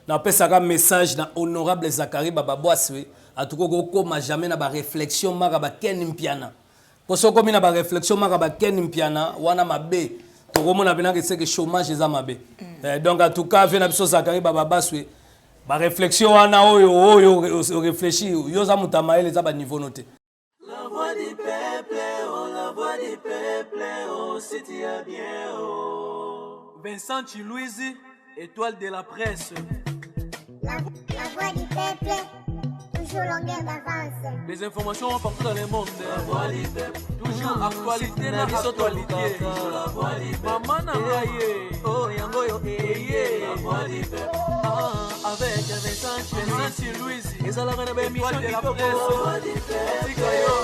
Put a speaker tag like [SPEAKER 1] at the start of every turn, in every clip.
[SPEAKER 1] Napesaka message na honorable Zacharie Bababwaswe, atuko kokoma jamais na baréflexion maka baken Mpiana, mpo soki okomi na baréflexion maka baken Mpiana wana, mabe. Tokomona mpenaka eseke chômage eza mabe. Donc en tout cas, vieux na biso Zacharie Bababaswe, baréflexion wana oyo oréfléchir, yo oza moto ya mayele, eza baniveau no te.
[SPEAKER 2] La voix du peuple, oh la voix du peuple, oh si tu as bien, oh.
[SPEAKER 3] Vincent Chiluizi, étoile de la presse.
[SPEAKER 4] La voix du peuple, toujours longueur d'avance.
[SPEAKER 3] Les informations partout dans le monde.
[SPEAKER 2] La voix du peuple,
[SPEAKER 3] toujours actualité na actualité.
[SPEAKER 2] La voix du peuple,
[SPEAKER 3] Mama na ngai ye.
[SPEAKER 2] Oh yango yo
[SPEAKER 3] eye.
[SPEAKER 2] La voix du peuple,
[SPEAKER 3] ah, avec Vincent Vincent Chiluizi.
[SPEAKER 2] Ezalaka na baémission
[SPEAKER 3] Étoile de la
[SPEAKER 2] kitoko.
[SPEAKER 3] presse.
[SPEAKER 2] La voix du peuple.
[SPEAKER 3] Tika yo.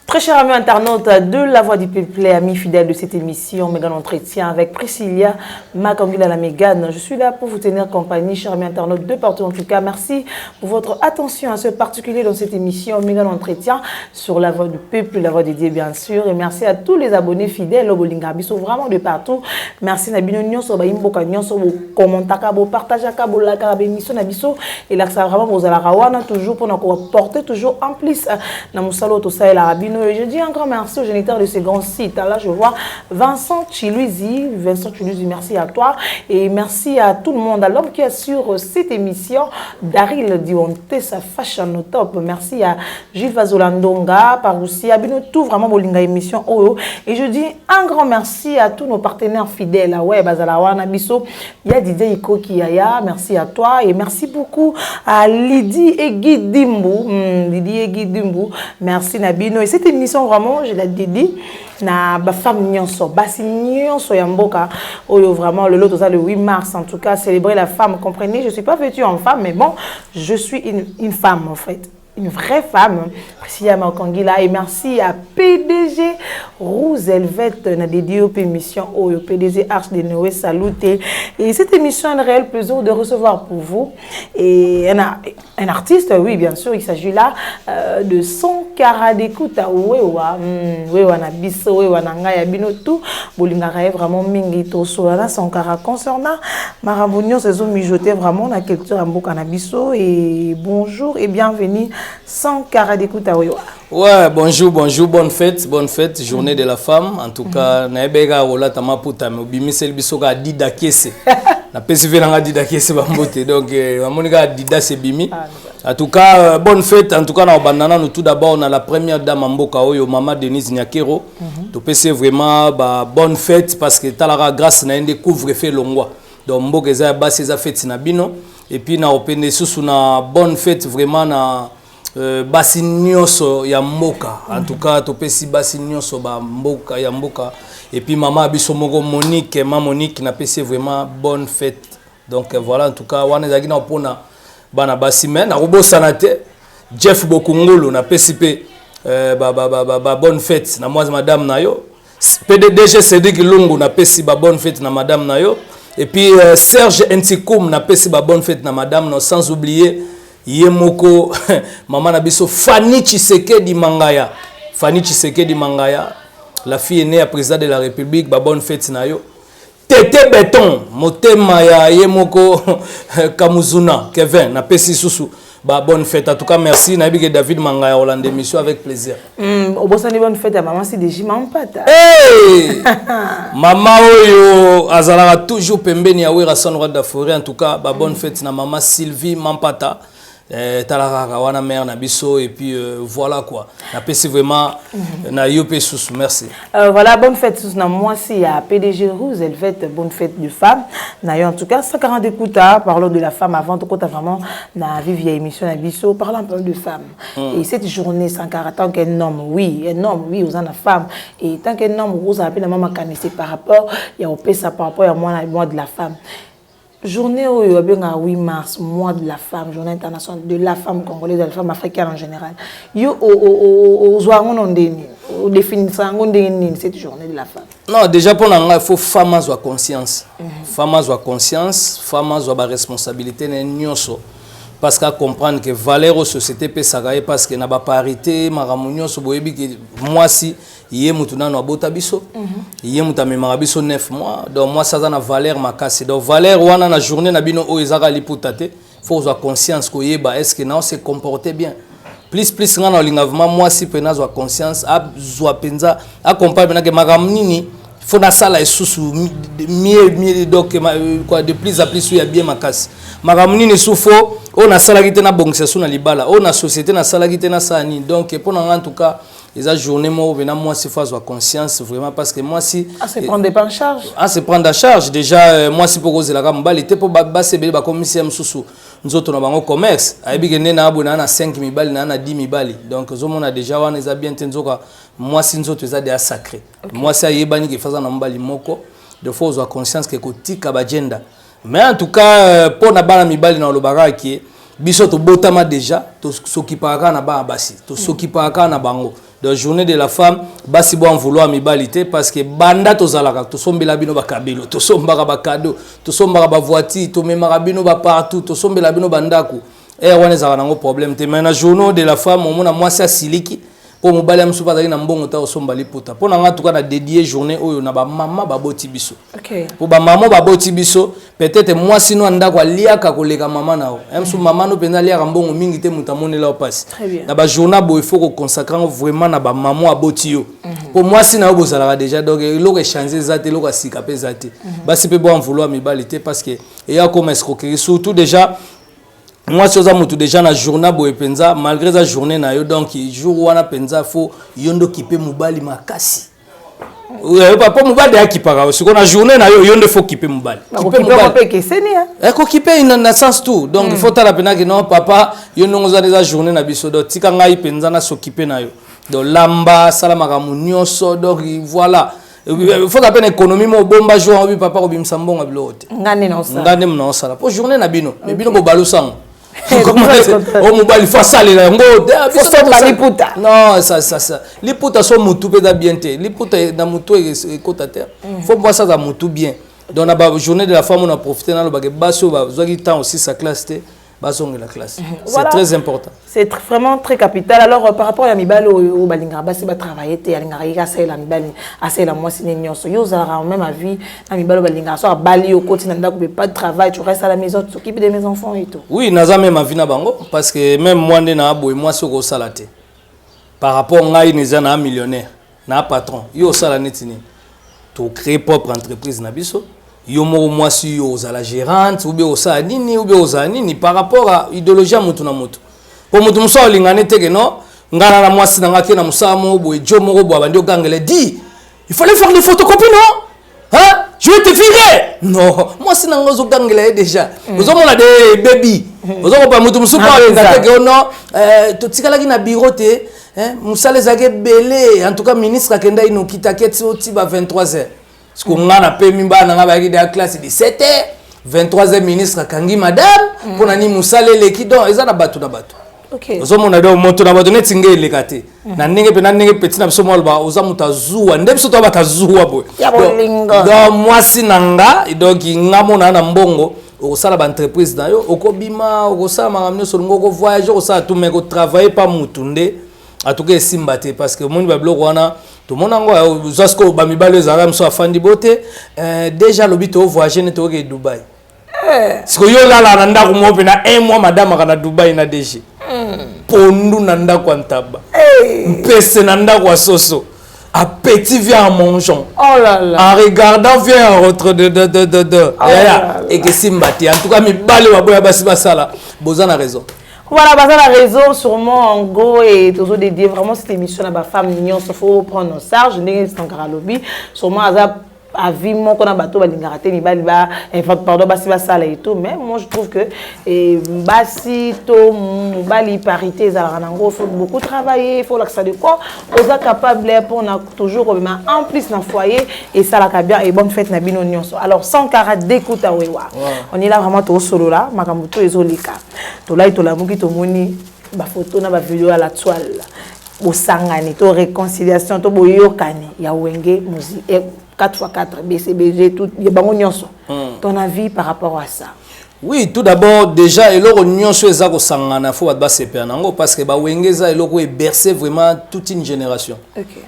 [SPEAKER 5] Très chers amis internautes de La Voix du Peuple, amis fidèles de cette émission Mégane Entretien avec Priscilla Makangila la Mégane. Je suis là pour vous tenir compagnie, chers amis internautes de partout en tout cas. Merci pour votre attention à ce particulier dans cette émission Mégane Entretien sur La Voix du Peuple, la voix dédiée bien sûr. Et merci à tous les abonnés fidèles au bolinga biso vraiment de partout. Merci na bino nyonso, ba imboka nyonso, bo commentaka, bo partageaka, bo likaka ba émission na biso. Et là, ça vraiment vous wana toujours pour nous apporter toujours en plus na mosala tosalelaka bino. Et je dis un grand merci au géniteur de ce grand site. Là, je vois Vincent Chiluizi. Vincent Chiluizi, merci à toi. Et merci à tout le monde, à l'homme qui assure cette émission, Daryl Dionte, sa fashion au top. Merci à Gilles Vazolandonga, Paroussi, à bino tout vraiment bolinga émission oyo. Et je dis un grand merci à tous nos partenaires fidèles. Ah ouais, bazala wana biso. Il y a Didier Ikoki Yaya, merci à toi. Et merci beaucoup à Lydie et Guy Dimbu. Lydie et Guy Dimbu, merci na bino. Et cette émission, vraiment, je la dédie na ba femme nyonso, basi nyonso ya mboka oyo. Vraiment, le lot le 8 mars, en tout cas, célébrer la femme. Comprenez, je suis pas vêtue en femme, mais bon, je suis une femme en fait, une vraie femme, Priscilla Makangila. Et merci à PDG Rouzelvet, na dédié au émission oyo, PDG Arche de Noé, saluté. Et cette émission, un réel plaisir de recevoir pour vous. Et un artiste, oui, bien sûr, il s'agit là de Sankara Dekunta Wewa, Wewa na biso, Wewa na ngai, bino tout, bolingaka vraiment mingi to na Sankara concernant makambo nyonso ezo mijoter vraiment na culture ya mboka na biso. Et bonjour et bienvenue, Sankara Dekunta Wewa.
[SPEAKER 1] Ouais, bonjour, bonjour, bonne fête, journée de la femme. En tout cas, naebeka olata maputa, mais obimiseli biso ka Dida Kese. Napesi ve nanga Dida Kese bambote. Donc, namoni kaka Adidas ebimi. En tout cas, bonne fête. En tout cas, na obanda nanu tout d'abord na la première dame ya mboka oyo, mama Denise Nyakero. Topesi vraiment ba bonne fête parce que talaka, grâce na ye nde couvre-feu longwa. Donc mboka eza ya basi, eza fête na bino. Et puis na opende susu na bonne fête vraiment na basi nyonso ya mboka. En tout cas, topesi basi nyonso ba mboka ya mboka. Et puis mama biso moko Monique, ma Monique, napesi vraiment bonne fête. Donc voilà, en tout cas, wana ezalaki na mpona bana basi, mais nakobosana te Jeff Bokungulu, napesi mpe ba bonne fête na mwasi madame na yo. PDG Cédric Lungu, napesi ba bonne fête na madame na yo. Et puis Serge Ntikum, napesi ba bonne fête na madame no, sans oublier ye moko mama na biso Fanny Tshisekedi Mangaya. Fanny Tshisekedi Mangaya, la fille aînée ya président de la République, ba bonne fête na yo. Tete Beton, motema ya ye moko Kamuzuna Kevin, napesi susu ba bonne fête. En tout cas, merci. Nayebi ke David Mangaya olanda émission avec plaisir.
[SPEAKER 5] Obosani bonne fête ya mama Sideji Mampata.
[SPEAKER 1] Hey! Mama oyo azalaka toujours pembeni ya Wera Son, roi de la forêt. En tout cas, ba bonne fête na mama Sylvie Mampata. Tala kaka wana mère na biso. Et puis voilà quoi, napesi vraiment na yo mpe susu merci.
[SPEAKER 5] Voilà, bonne fête susu na mwasi ya PDG Rouge Elvet, bonne fête de femme na yo. En tout cas, 140 écoutes. Parlons de la femme avant tokota vraiment na vif ya émission na biso. Parlons un peu de femme et cette journée. Sankara, tant qu'un homme, oui, un homme, oui, oza na femme, et tant qu'un homme ozala mpe na mwa makanisi par rapport ya opesa, par rapport ya mwana mois de la femme, journée oyo babengaka 8 mars, mois de la femme, journée internationale de la femme congolaise, de la femme africaine en général. Yo ozwa yango no ndeni, odéfinisa yango ndenge nini, cette journée de la femme?
[SPEAKER 1] Non, déjà mpo na ngai, il faut femme azwa conscience, femme azwa conscience, femme azwa baresponsabilité na ye nyonso. Parce que comprendre que valeur oyo société epesaka ye, parce que na baparité, makambo nyonso, boyebi ke mwasi ye mutu nano abota biso, ye mutu amemaka biso 9 mois. Donc mwasi aza na valeur makasi. Donc valeur wana, na journée na bino oyo ezaka liputa te, faut kozwa conscience, koyeba est ce que nao se comporter bien. Plus plus nga na olinga vraiment mwasi mpena azwa conscience, azwa mpenza, acomprendre mpena ke makambo nini faut nasala lisusu mieux mieux, donc quoi, de plus à plus ya bien makasi. Makambo nini su faut oyo nasalaki te, nabongisa su na libala, oyo na société nasalaki te, nasala nini. Donc mpo na nga, en tout cas, eza journée moko mpena mwasi faut azwa conscience vraiment, parce que mwasi
[SPEAKER 5] À se prendre pas en charge.
[SPEAKER 1] À se prendre en charge déjà. Mwasi mpo kozelaka mobali te, mpo basi ebele bakomisi ya mosusu nzoto na bango commerce. Ayebi ke nde na boye, naa na 5 mibali, naa na 10 mibali. Donc ozomona déjà wana eza bien te. Nzoka mwasi, nzoto eza deya sacré. Mwasi ayebani ke faza na mobali moko. De fois ozwa conscience ke kotika bagenda. Mais en tout cas, mpo na bana mibali, na olobaka ke biso tobotama déjà, tosokipaka kaka na bana basi, tosokipaka kaka na bango. Donc journée de la femme, basi bo en vouloir mibali te, parce que banda tozalaka, tosombela bino bakabelo, tosombaka bacadeaux, tosombaka bavoiture, tomemaka bino bapartout, tosombela bino bandako. Ere wana ezalaka nango problème te. Mais na journée de la femme, omona mwasi asiliki mpo mobali ya mosusu mpe azalaki na mbongo ta kosomba liputa. Mpo na nga tuka na dédie journée oyo na bamama baboti biso, mpo bamama baboti biso, peut-être mwasi no ya ndako aliaka koleka mama na yo ya mosusu. Mama no mpenza aliaka mbongo mingi te, moto amonela yo mpasi.
[SPEAKER 5] Très bien.
[SPEAKER 1] Na bajournée boye, faut koconsacrer yango vraiment na bamama aboti yo, mpo mwasi na yo bozalaka déjà. Donc eloko echange eza te, eloko ya sika mpe eza te. Basi mpe bo en vouloir mibali te, parce que eya koma escroquerie. Surtout déjà mwasi oza motu déjà na journée boye mpenza, malgré eza journée na yo, donc jour wana mpenza faut yo nde okipe mobali makasi, mpo mobali akipaka yo. Sikoyo na journée na yo, yo nde faut kipe mobali. Kipe
[SPEAKER 5] Bakokipe
[SPEAKER 1] mobali.
[SPEAKER 5] Mpe ekeseni, hein.
[SPEAKER 1] Ekokipe na sens tout. Donc il faut tala mpena ke non, papa, yo ndongo oza, eza journée na biso, donc tika ngai mpenza nasokipe na yo. Donc lamba, sala makambo nyonso. Donc voilà, il faut mpe na économie mo obomba jour obi papa kobimisa mbongo ya biloko te.
[SPEAKER 5] Nga nde naosala.
[SPEAKER 1] Nga nde naosala, mpo journée na bino, mais bino bobalusango
[SPEAKER 5] Contraire.
[SPEAKER 1] O mobali faut asalela yango.
[SPEAKER 5] Faut somba liputa.
[SPEAKER 1] Non, ça liputa so mutu mpe eza bien te. Liputa na mutu ekota te, faut mwasi aza mutu bien. Donc na bajournée de la femme, on a profité, nalobake basi oyo bazwaki temps aussi sa classe te, bazongela classe, c'est très important.
[SPEAKER 5] C'est vraiment très capital. Alors, par rapport à mibali oyo balingaka basi batravaille te, alingaka ye asalela mibali, asalela mwasi ne nyonso, yo ozalaka même avis na mibali oyo balingaka so abali yo, okoti na ndako, pas de travail, tu restes à la maison, tu t'occupes de mes enfants et tout?
[SPEAKER 1] Oui, naza même avis na bango, parce que même moi nde na boye, mwasi okosala te par rapport ngai neza na millionnaire, na patron. Yo osala neti nini? Tocréer propre entreprise na biso. Yo moko mwasi, yo ozala gérante ou bien osala nini, ou bien ozala nini, par rapport à idéologie ya motu na motu. Po motu mosusu alingani te ke non, ngai na mwasi na nga ke na mosala moko boye, jo moko boye abandi ogangela di: "Il fallait faire des photocopies, non, hein, je vais te virer." Non, mwasi na nga ozogangela ye déjà, ozomona de bebi ozokopa. Motu mosusu mpo alinga te ke oh non, totikalaki na bureau te, mosala ezalaki ebele. En tout cas, ministre akendaki nokitaki eti oti ba 23 heures. Parce que nga napemi, bana na nga bayaki deya classe 17 heures, 23 heures ministre akangi madame mpo na nini mosala eleki. Donc eza na bato na bato. Ozomona, donc moto na bato neti nge eleka te na ndenge mpe na ndenge peti na biso mwa aloba oza moto azuwa nde biso toya bato azuwa boye.
[SPEAKER 5] Ya bolingo.
[SPEAKER 1] Donc mwasi na nga, donc nga mona na mbongo, okosala baentreprise na yo, okobima, okosala makambo nyonso olingi, okovoyage, okosala tout, mais kotravaille pa mutu nde atuka esimba te, parce que omoni babiloko wana tomona yango. Ozwa sikoyo bamibali oyo ezalaka mosu afandi bo te. Déjà alobi tovoyage ne tokoke Dubai. Sikoyo yo olala na ndako moko mpe na un mois, madame aka na Dubai na DG, pondu na ndako ya ntaba, mpese na ndako ya soso, appétit vient en mangeant.
[SPEAKER 5] Oh là là.
[SPEAKER 1] En regardant vient en retrait de
[SPEAKER 5] Oh
[SPEAKER 1] yaya
[SPEAKER 5] là là.
[SPEAKER 1] Ekesimba te. En tout cas, mibale baboya basi basala, boza na raison.
[SPEAKER 5] Voilà, baza la raison sûrement, en gros, et toujours dédié vraiment cette émission à bafemme nyonso, faut prendre en charge ndenge Sankara lobi. Sûrement aza avis moko na bato balingaka te mibali ba pardon, basi basala et tout. Mais moi, je trouve que basi to mobali, parité ezalaka nango. Faut beaucoup travailler, faut lakisa de quoi oza capable mpona toujours kobima en plus na foyer, esalaka bien. Et bonne fête na bino nyonso. Alors, Sankara Dekuta Wewa, on est là vraiment, tosolola makambo to ezoleka. Tolai, tolamuki, tomoni bafoto na bavideo ya la toile, bosangani to réconciliation to boyokani ya Wenge 4x4, BCBG, tout ya bango nyonso. Ton avis par rapport à ça?
[SPEAKER 1] Oui, tout d'abord, déjà eloko nyonso eza kosangana, fo bato basepela nango, parce que bawenge eza eloko ebercé vraiment toute une génération.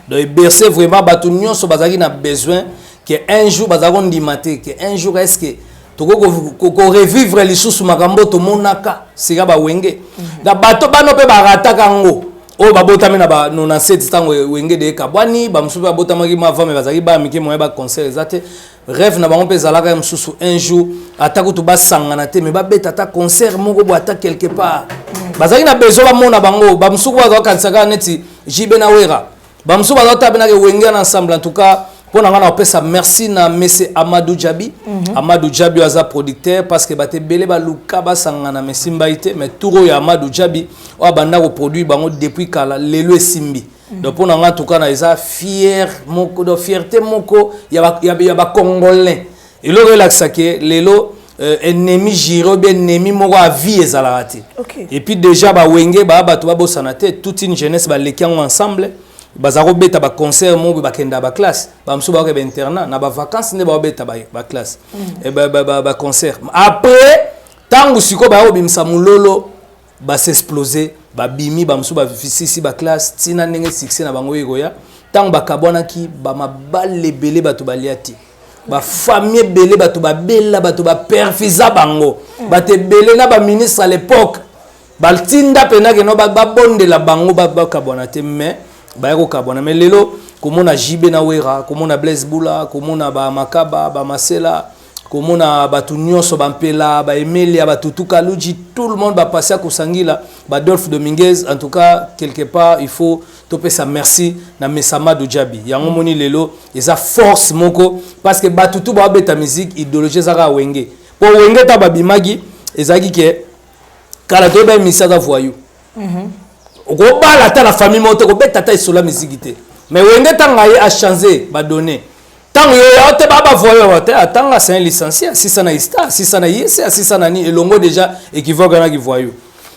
[SPEAKER 1] Donc ebercé vraiment bato nyonso bazalaki na besoin que un jour bazalaki kondima te que un jour est ce que tokoki korevivre lisusu makambo tomonaka sika bawenge. Na bato bano mpe barataka yango, oyo babotami na ba 97, ntango Wenge de ekabwani, bamosusu mpe babotamaki mava, me bazalaki bana mike, moye baconcert eza te. Rêve na bango mpe ezalaka ye mosusu, un jour ata kutu basangana te, me babeta ata concert moko boye, ata quelque part bazalaki na besoin bamona bango. Bamosusu bazalakanisaka kaka neti JB na Wera, bamosusu bazalata mpe nake Wenge na ensemble. En tout cas, mpo na ngai, na kopesa merci na mese Amadou Djabi. Amadou Djabi oyo aza producteur, parce que bato ebele baluka basangana, me esimbai te. Mais tour oyo, Amadou Djabi oyo abanda koproduire bango depuis kala, lelo esimbi. Donc mpo na ngai, en tout cas, na eza fier moko, donc fierté moko ya bacongolais. Eloko elakisake lelo, ennemi juré ou bien ennemi moko ya vie ezalaka te. Et puis déjà, bawenge baya bato babosana te, toute une jeunesse baleki yango ensemble. Baza kobeta baconcert moko boye, bakenda baclasse, bamosusu bakoke bainternat na bavacance nde baobeta baclasse, baconcert. Après, ntango sikoyo baya kobimisa mololo, basexplose, babimi, bamosusu bafisisi baclasse, ntina ndenge succès na bango ekoya. Ntango bakabwanaki, bamabala ebele bato balia te, bafamille ebele bato babela, bato baperfiza bango, bato ebele na baministre à l'époque batinda mpena keno babondela bango bakabwana te, mais baya kokabwana. Mais lelo, komona JB na Wera, komona Blaise Bula, komona bamakaba, bamasela, komona bato nyonso, bampela, baemelia, batutu Kaluji, tout le monde bapasi kosangila, badolphe Dominguez. En tout cas, quelque part, il faut topesa merci na Mesamadu Djabi. Yango moni lelo eza force moko, parce que bato tu babeta musique, idéologie ezaka Wenge. Mpo Wenge ta babimaki, ezalaki ke kala toyeba émission aza voyou, okobala ata na famille moko te, kobeta ata esola misiki te. Mais Wenge, ntango aye, achange badonné. Ntango yo te baa bavoyeur te, atanga, c'est un licencié, asisa na ISTA, asisa na IEC, asisa na nini, elongo déjà équivoque na kivoyou.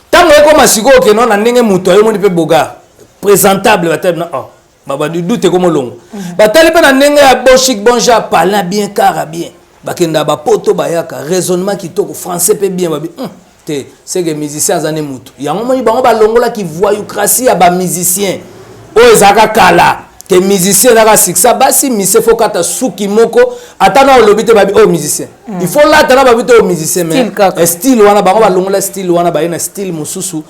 [SPEAKER 1] Ntango ekoma sikoyo okeno na ndenge moto ayomoni mpe bogar présentable, batali na oh, badute komolongo, batali mpe na ndenge ya bon chic, bon genre, parlant bien, kara bien, bakenda bapoto, bayaka raisonnement kitoko, français mpe bien, babi te, c'est que musicien aza ne mutu. Yango moni bango balongolaki voyoucratie ya bamusicien oyo ezalaka kala, ke musicien ezalaka succès basi, musicien fo kata suki moko, ata na olobi te, babi oyo musicien, il faut lata na babi te oyo musicien. Mais style wana, bango balongola style wana, baye na style mosusu,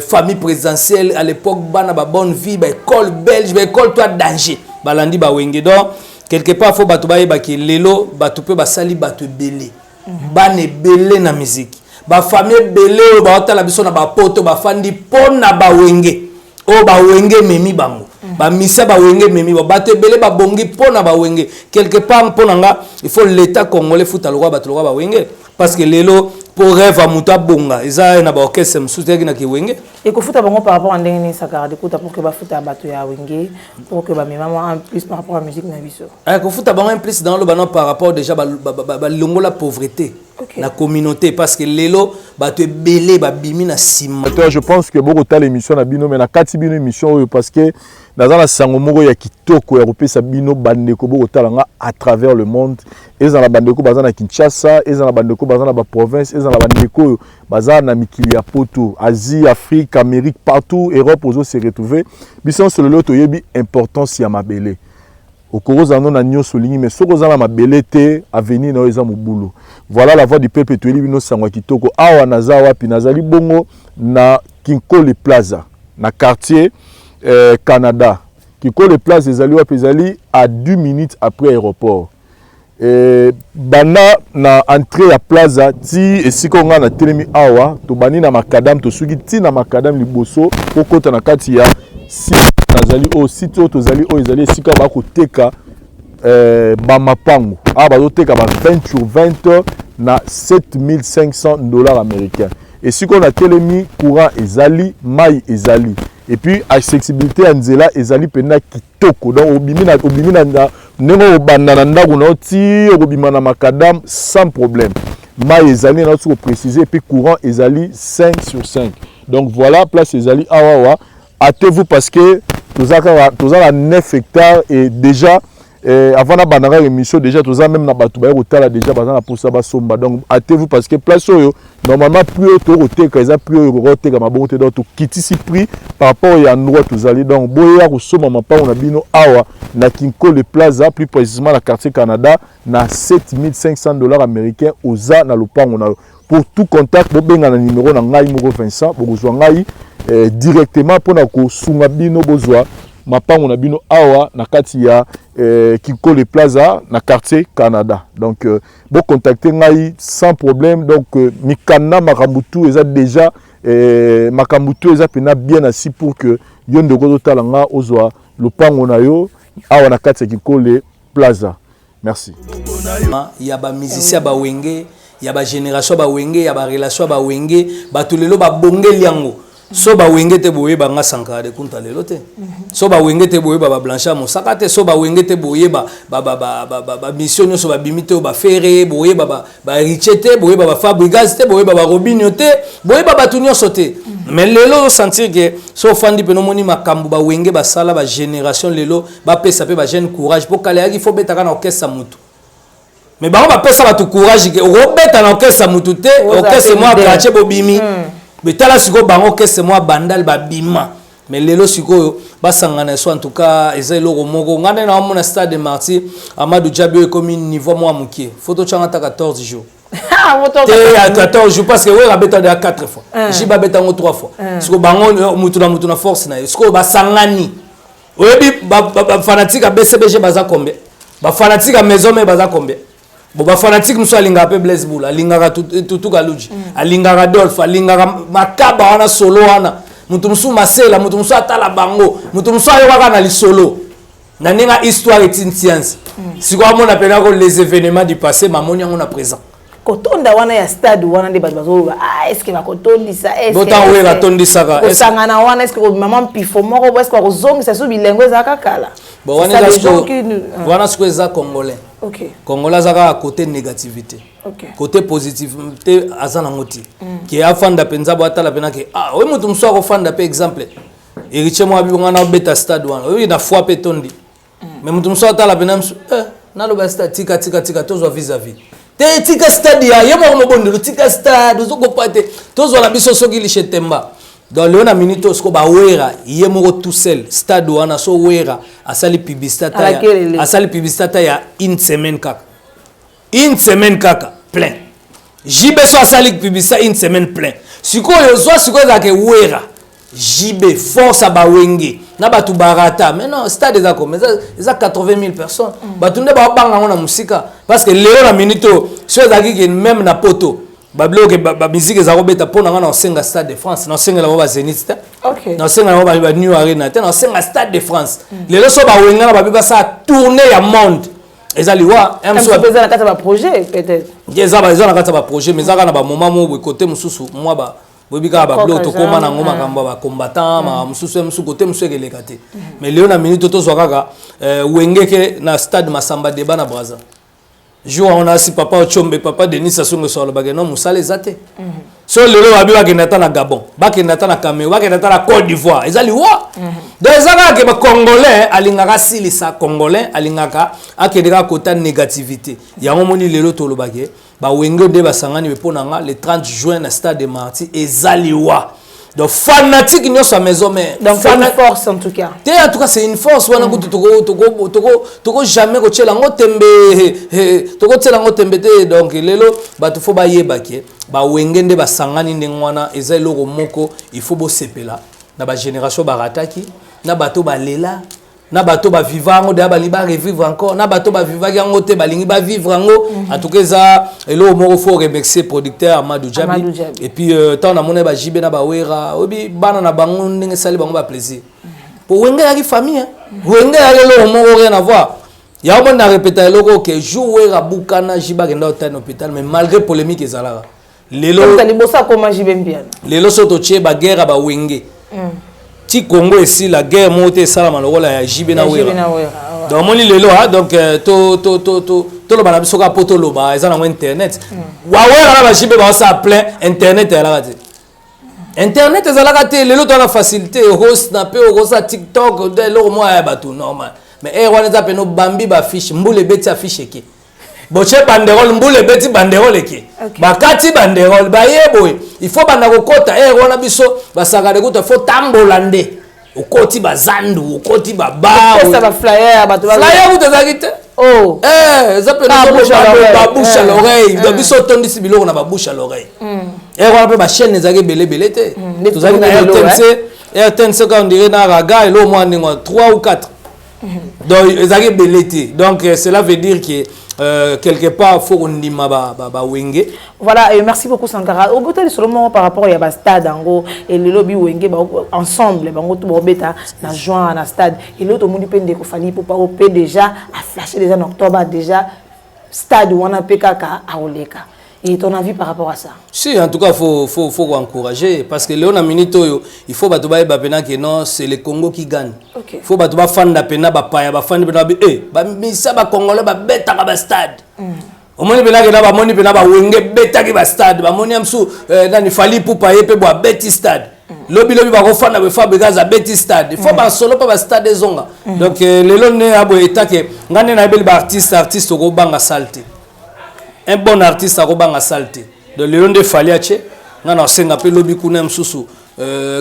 [SPEAKER 1] famille présidentielle à l'époque, bana ba bonne vie, baécole belge, baécole to danger, balandi bawenge. Donc quelque part, fo bato bayebaki lelo bato mpe basali bato ebele, bana ebele na musique, bafamille ebele oyo baotala biso na bapoto, bafandi mpo na bawenge oyo bawenge ememi bango, bamisia bawenge ememi bango, bato ebele babongi mpo na bawenge. Quelque part, mpo na nga, il faut l'État congolais futa lokwa bato lokwa bawenge, parce que lelo mpo rêve ya moto abonga eza na baorchestre mosusu teyaki na kiwenge.
[SPEAKER 5] Ekofuta bango par rapport à ndenge nini, Sankara Dekuta, pour que bafuta bato ya Wenge, pour que bamema mwa un plus par rapport à musique na biso?
[SPEAKER 1] Kofuta bango un plus dans loba non, par rapport déjà balongola pauvreté na communauté, parce que lelo bato ebele babimi na nsima.
[SPEAKER 6] Je pense que bokotala émission na bino, mais na kati bino émission oyo, parce que naza na sango moko ya kitoko ya kopesa bino, bandeko bokotala nga à travers le monde. Eza na bandeko baza na Kinshasa, eza na bandeko baza na baprovince, eza na bandeko oyo baza na mikili ya poto, Asie, Afrique, Amérique, partout, Europe, ozo se retrouver. Biso nyonso lelo toyebi importance ya mabele. Okoki ozala no na nyonso olingi, mais soki oza na mabele te, avenir na yo eza mobulu. Voilà, La Voix du Peuple toyeli bino sango ya kitoko. Awa naza wapi? Nazali bongo na Kinkole Plaza, na quartier Canada. Kinkole Plaza ezali wapi? Ezali à 10 minutes après aéroport. Banda na entrée ya plaza ti esika oyo ngai natelemi awa, tobandi na macadam, tosuki ti na macadam liboso kokɔta na kati ya site. Nazali oyo site oyo tozali oyo ezali esika bakoteka bamapango. Awa bazoteka ba 20 sur 20 na 7500 $ américain. Esika oyo natelemi, courant ezali, mai ezali, et puis accessibilité ya nzela ezali mpenza kitoko. Donc obimi na ndenge obanda na ndako na yo ti okobima na macadam sans problème. Mai ezali, na soki koprécise, et puis courant ezali 5 sur 5. Donc voilà, place ezali awa awa. Hâtez-vous, parce que toza kaka, toza na 9 hectares et déjà. Avant nabanda kaka émission, déjà toza même na bato baye kotala déjà, baza na mposa basomba. Donc hâtez-vous, parce que place oyo, normalement prix oyo tokoteka eza prix oyo kokoteka mabongo te. Donc tokitisi prix par rapport ya endroit tozali. Donc boya kosomba mapango na bino awa na Kinkole Plaza, plus précisément na quartier Canada, na 7500 $ américains, oza na lopango na yo. Pour tout contact, bobenga na numéro na ngai moko Vincent, bokozwa ngai directement mpona kosunga bino bozwa mapango na bino awa na kati ya Kinkole Plaza, na quartier Canada. Donc bocontacte ngai sans problème. Donc mikanda, makambo tout eza déjà, makambo tout eza mpenza bien assis pour que yo ndeko ozotala nga ozwa lopango na yo awa na kati ya Kinkole Plaza. Merci.
[SPEAKER 1] Ya bamusicien bawenge, ya bagénération bawenge, ya barelation bawenge, bato lelo babongeli yango. So bawenge te, boyeba nga Sankara de Kunta lelo te. So bawenge te, boyeba bablanchard Mosaka te. So bawenge te, boyeba bamission nyonso babimi te, oyo bafere, boyeba bariche te, boyeba bafabrigas te, boyeba barobinio te, boyeba bato nyonso te. Mais lelo osentir ke so ofandi mpena, omoni makambo bawenge basala, bagénération lelo bapesa mpe bajeune courage, mpo kala eyaki fo betaka na orchestre mutu, mais bango bapesa bato courage ke okobeta na orchestre mutu te, orchestre mwa quartier bobimi. Mais tala sikoyo bango, orchestre mwa Bandal babima, mais lelo sikoyo basangana. So en tout cas eza eloko moko ngai nde naomona stade de Martyr Amadou Diaby oyo ekomi niveau mwa mokie, fo totyanga ata 14 jours te, ya 14 jours, parce que oyo abeta deya 4 fois, JB abeta yango 3 fois. Sikoyo bango mutu na mutu na force na ye, sikoyo basangani. Oyebi bafanatique ya BCBG baza combien? Bafanatique ya Maison Mère baza combien? Bon, bafanatique mosusu alingaka mpe Blaise Bula, alingaka Tutu Kaluji, alingaka Dolphe, alingaka Makaba wana, solo wana, moto mosusu Masela, moto mosusu atala bango, moto mosusu ayokaka na lisolo na ndenge histoire etini science. Sikoyo amona mpena ko les événements du passé, mamoni yango na présent.
[SPEAKER 5] Kotonda wana ya stade wana nde bato bazoloba: ah, est ce que bakotondisa?
[SPEAKER 1] Botango oyo batondisaka.
[SPEAKER 5] Kosangana wana, est ce que mama mpifo moko, est ce que bakozongisa so bilengo ezalaka kala?
[SPEAKER 1] Bon, wana sikoyo eza congolais. Congolais aza kaka côté négativité, côté positivité aza nango te. Ke afanda mpenza bo atala mpena ke ah, oyo moto mosusu akofanda mpe, exemple héritier moko abi nga obeta stade wana, oyo na foi mpe tondi, mais moto mosusu atala mpena mosu naloba stade, tika, tika, tika, tozwa vis-à-vis te, tika stade ya ye moko mobondelo, tika stade ozokopa te, tozwa na biso soki lishe temba. Donc lelo na minute oyo sikoyo bawera ye moko tout seul stade wana, so Wera asali publicité ata, asali publicité ata ya une semaine kaka, une semaine kaka, plein. JB so asali publicité une semaine, plein. Sikoyo zwa sikoyo ezalaka Wera, JB, force ya bawenge na bato barata. Mais non, stade eza comme eza 80 000 personnes. Bato nde babanga yango na mosika, parce que lelo na minute oyo so ezalaki ke même na poto babiloko bamusike eza kobeta, mpo na nga na osenga Stade de France, na osengela bango bazénith te, na osengela bango banew Arena te, na osenga Stade de France. Lelo so bawenga na babi basala tournée ya monde, eza liwa.
[SPEAKER 5] Eza na kati ya baprojet peut-être.
[SPEAKER 1] Eza na kati ya baprojet, mais eza kaka na bamoment moko boye, kote mosusu mwa boyebi kaka babiloko tokóma nango, makambo ya bacombattant, makambo mosusu mosusu, kote mosusu ekeleka te. Mais lelo na minute tozwa kaka wengeke na stade Masamba Débat na Braza, jour wana asi papa Ochombe, papa Denis Sassou Nguesso alobaki no mosala eza te. So lelo babi bakende ata na Gabon, bakende ata na Cameroun, bakende ata na Côte d'Ivoire, eza liwa. Donc eza kaka ke bacongolais alingaka asilisa, congolais alingaka akende kaka kota négativité. Yango moni lelo tolobaki bawenge nde basangani mpo na nga le 30 juin na stade de Martyr eza liwa. Donc fanatique nyonso ya Maison Mère.
[SPEAKER 5] Donc c'est une force en tout cas.
[SPEAKER 1] Te, en tout cas c'est une force wana kutu toko jamais kotiela yango tembe, tokotiela yango tembe te. Donc lelo bato fo bayeba ke bawenge nde basangani ndenge wana, eza eloko moko il faut bosepela na bagénération barataki, na bato balela, na bato baviva yango deya balingi barevivre encore, na bato bavivaki yango te balingi bavivre yango. En tout cas eza eloko moko faut remercier producteur Amadou Djabi. Et puis ntango namoni baJB na bawera, oyebi bana na bango ndenge esali bango baplaisir, po wenge eyaki famille, wenge eyaki eloko moko rien à voir. Yango moni na répéta eloko ke jour Wera bukana, JB akenda otali na hôpital, mais malgré polémique ezalaka lelo
[SPEAKER 5] liboso akoma JB Mpiana.
[SPEAKER 1] Lelo so totie baguerre ya bawenge ti Congo esila, guerre moko te esalama lokola ya JB na Wera. Donc omoni lelo, donc toloba na biso kaka mpo toloba, eza nango internet. Wawera na baJB baosala plein, internet ezalaka te, internet ezalaka te. Lelo toza na facilité, okosna mpe okosala TikTok, eloko moko ya bato normal. Mais heure wana eza pene obambi baaffiche, mbula ebeti, affiche eke. Botie banderole, mbula ebeti, banderole eke. Bakati banderole, baye boye, il faut banda kokota. Heure wana biso basaka de kuta, faut tambola nde okoti bazandu, okoti babar.
[SPEAKER 5] Opesa baflyer, bato
[SPEAKER 1] Flyer kuta ezalaki te.
[SPEAKER 5] Oh.
[SPEAKER 1] Eza pene.
[SPEAKER 5] Ah, bouche à l'oreille.
[SPEAKER 1] Babouche à l'oreille. Donc biso otondisi biloko na babouche à l'oreille. Heure wana mpe bachaîne ezalaki ebele ebele te.
[SPEAKER 5] Nde
[SPEAKER 1] Tozalaki na
[SPEAKER 5] tokomi lelo.
[SPEAKER 1] RTNC, RTNC quand on dirait na raga elo mwa ndenge wana, 3 ou 4, donc ezalaki ebele te. Donc cela veut dire que quelque part faut kondima bawenge.
[SPEAKER 5] Voilà, et merci beaucoup Sankara. Obotali seulement par rapport ya ba stade yango et lelo bi Wenge ba ensemble bango tout bobeta na juin na stade. Et lelo tomoni pe ndeko Fally Ipupa o pe déjà a flashé déjà en octobre déjà stade wana pe kaka aoleka. Et ton avis par rapport à ça?
[SPEAKER 1] Si, en tout cas, faut encourager parce que lelo na minute oyo, il faut bato bayeba pena que non, c'est le Congo qui gagne. Faut bato bafanda pena, bapaya bafandi pena babi eh bamisa bacongolais babetaka bastade. Omoni pena ke na bamoni pena bawenge betaki bastade, bamoni ya mosu nani, Fally Ipupa ye mpe bo abeti stade. Lobi lobi bakofanda boye, Fabregas abeti stade. Faut basolo mpe bastade ezonga. Donc lelo nde ya boye etake ngai nde nayebeli baartiste, artiste okobanga sale te, un bon artiste akobanga sale te. Donc lelo nde Fally atie, ngai na osenga mpe lobi kuna mosusu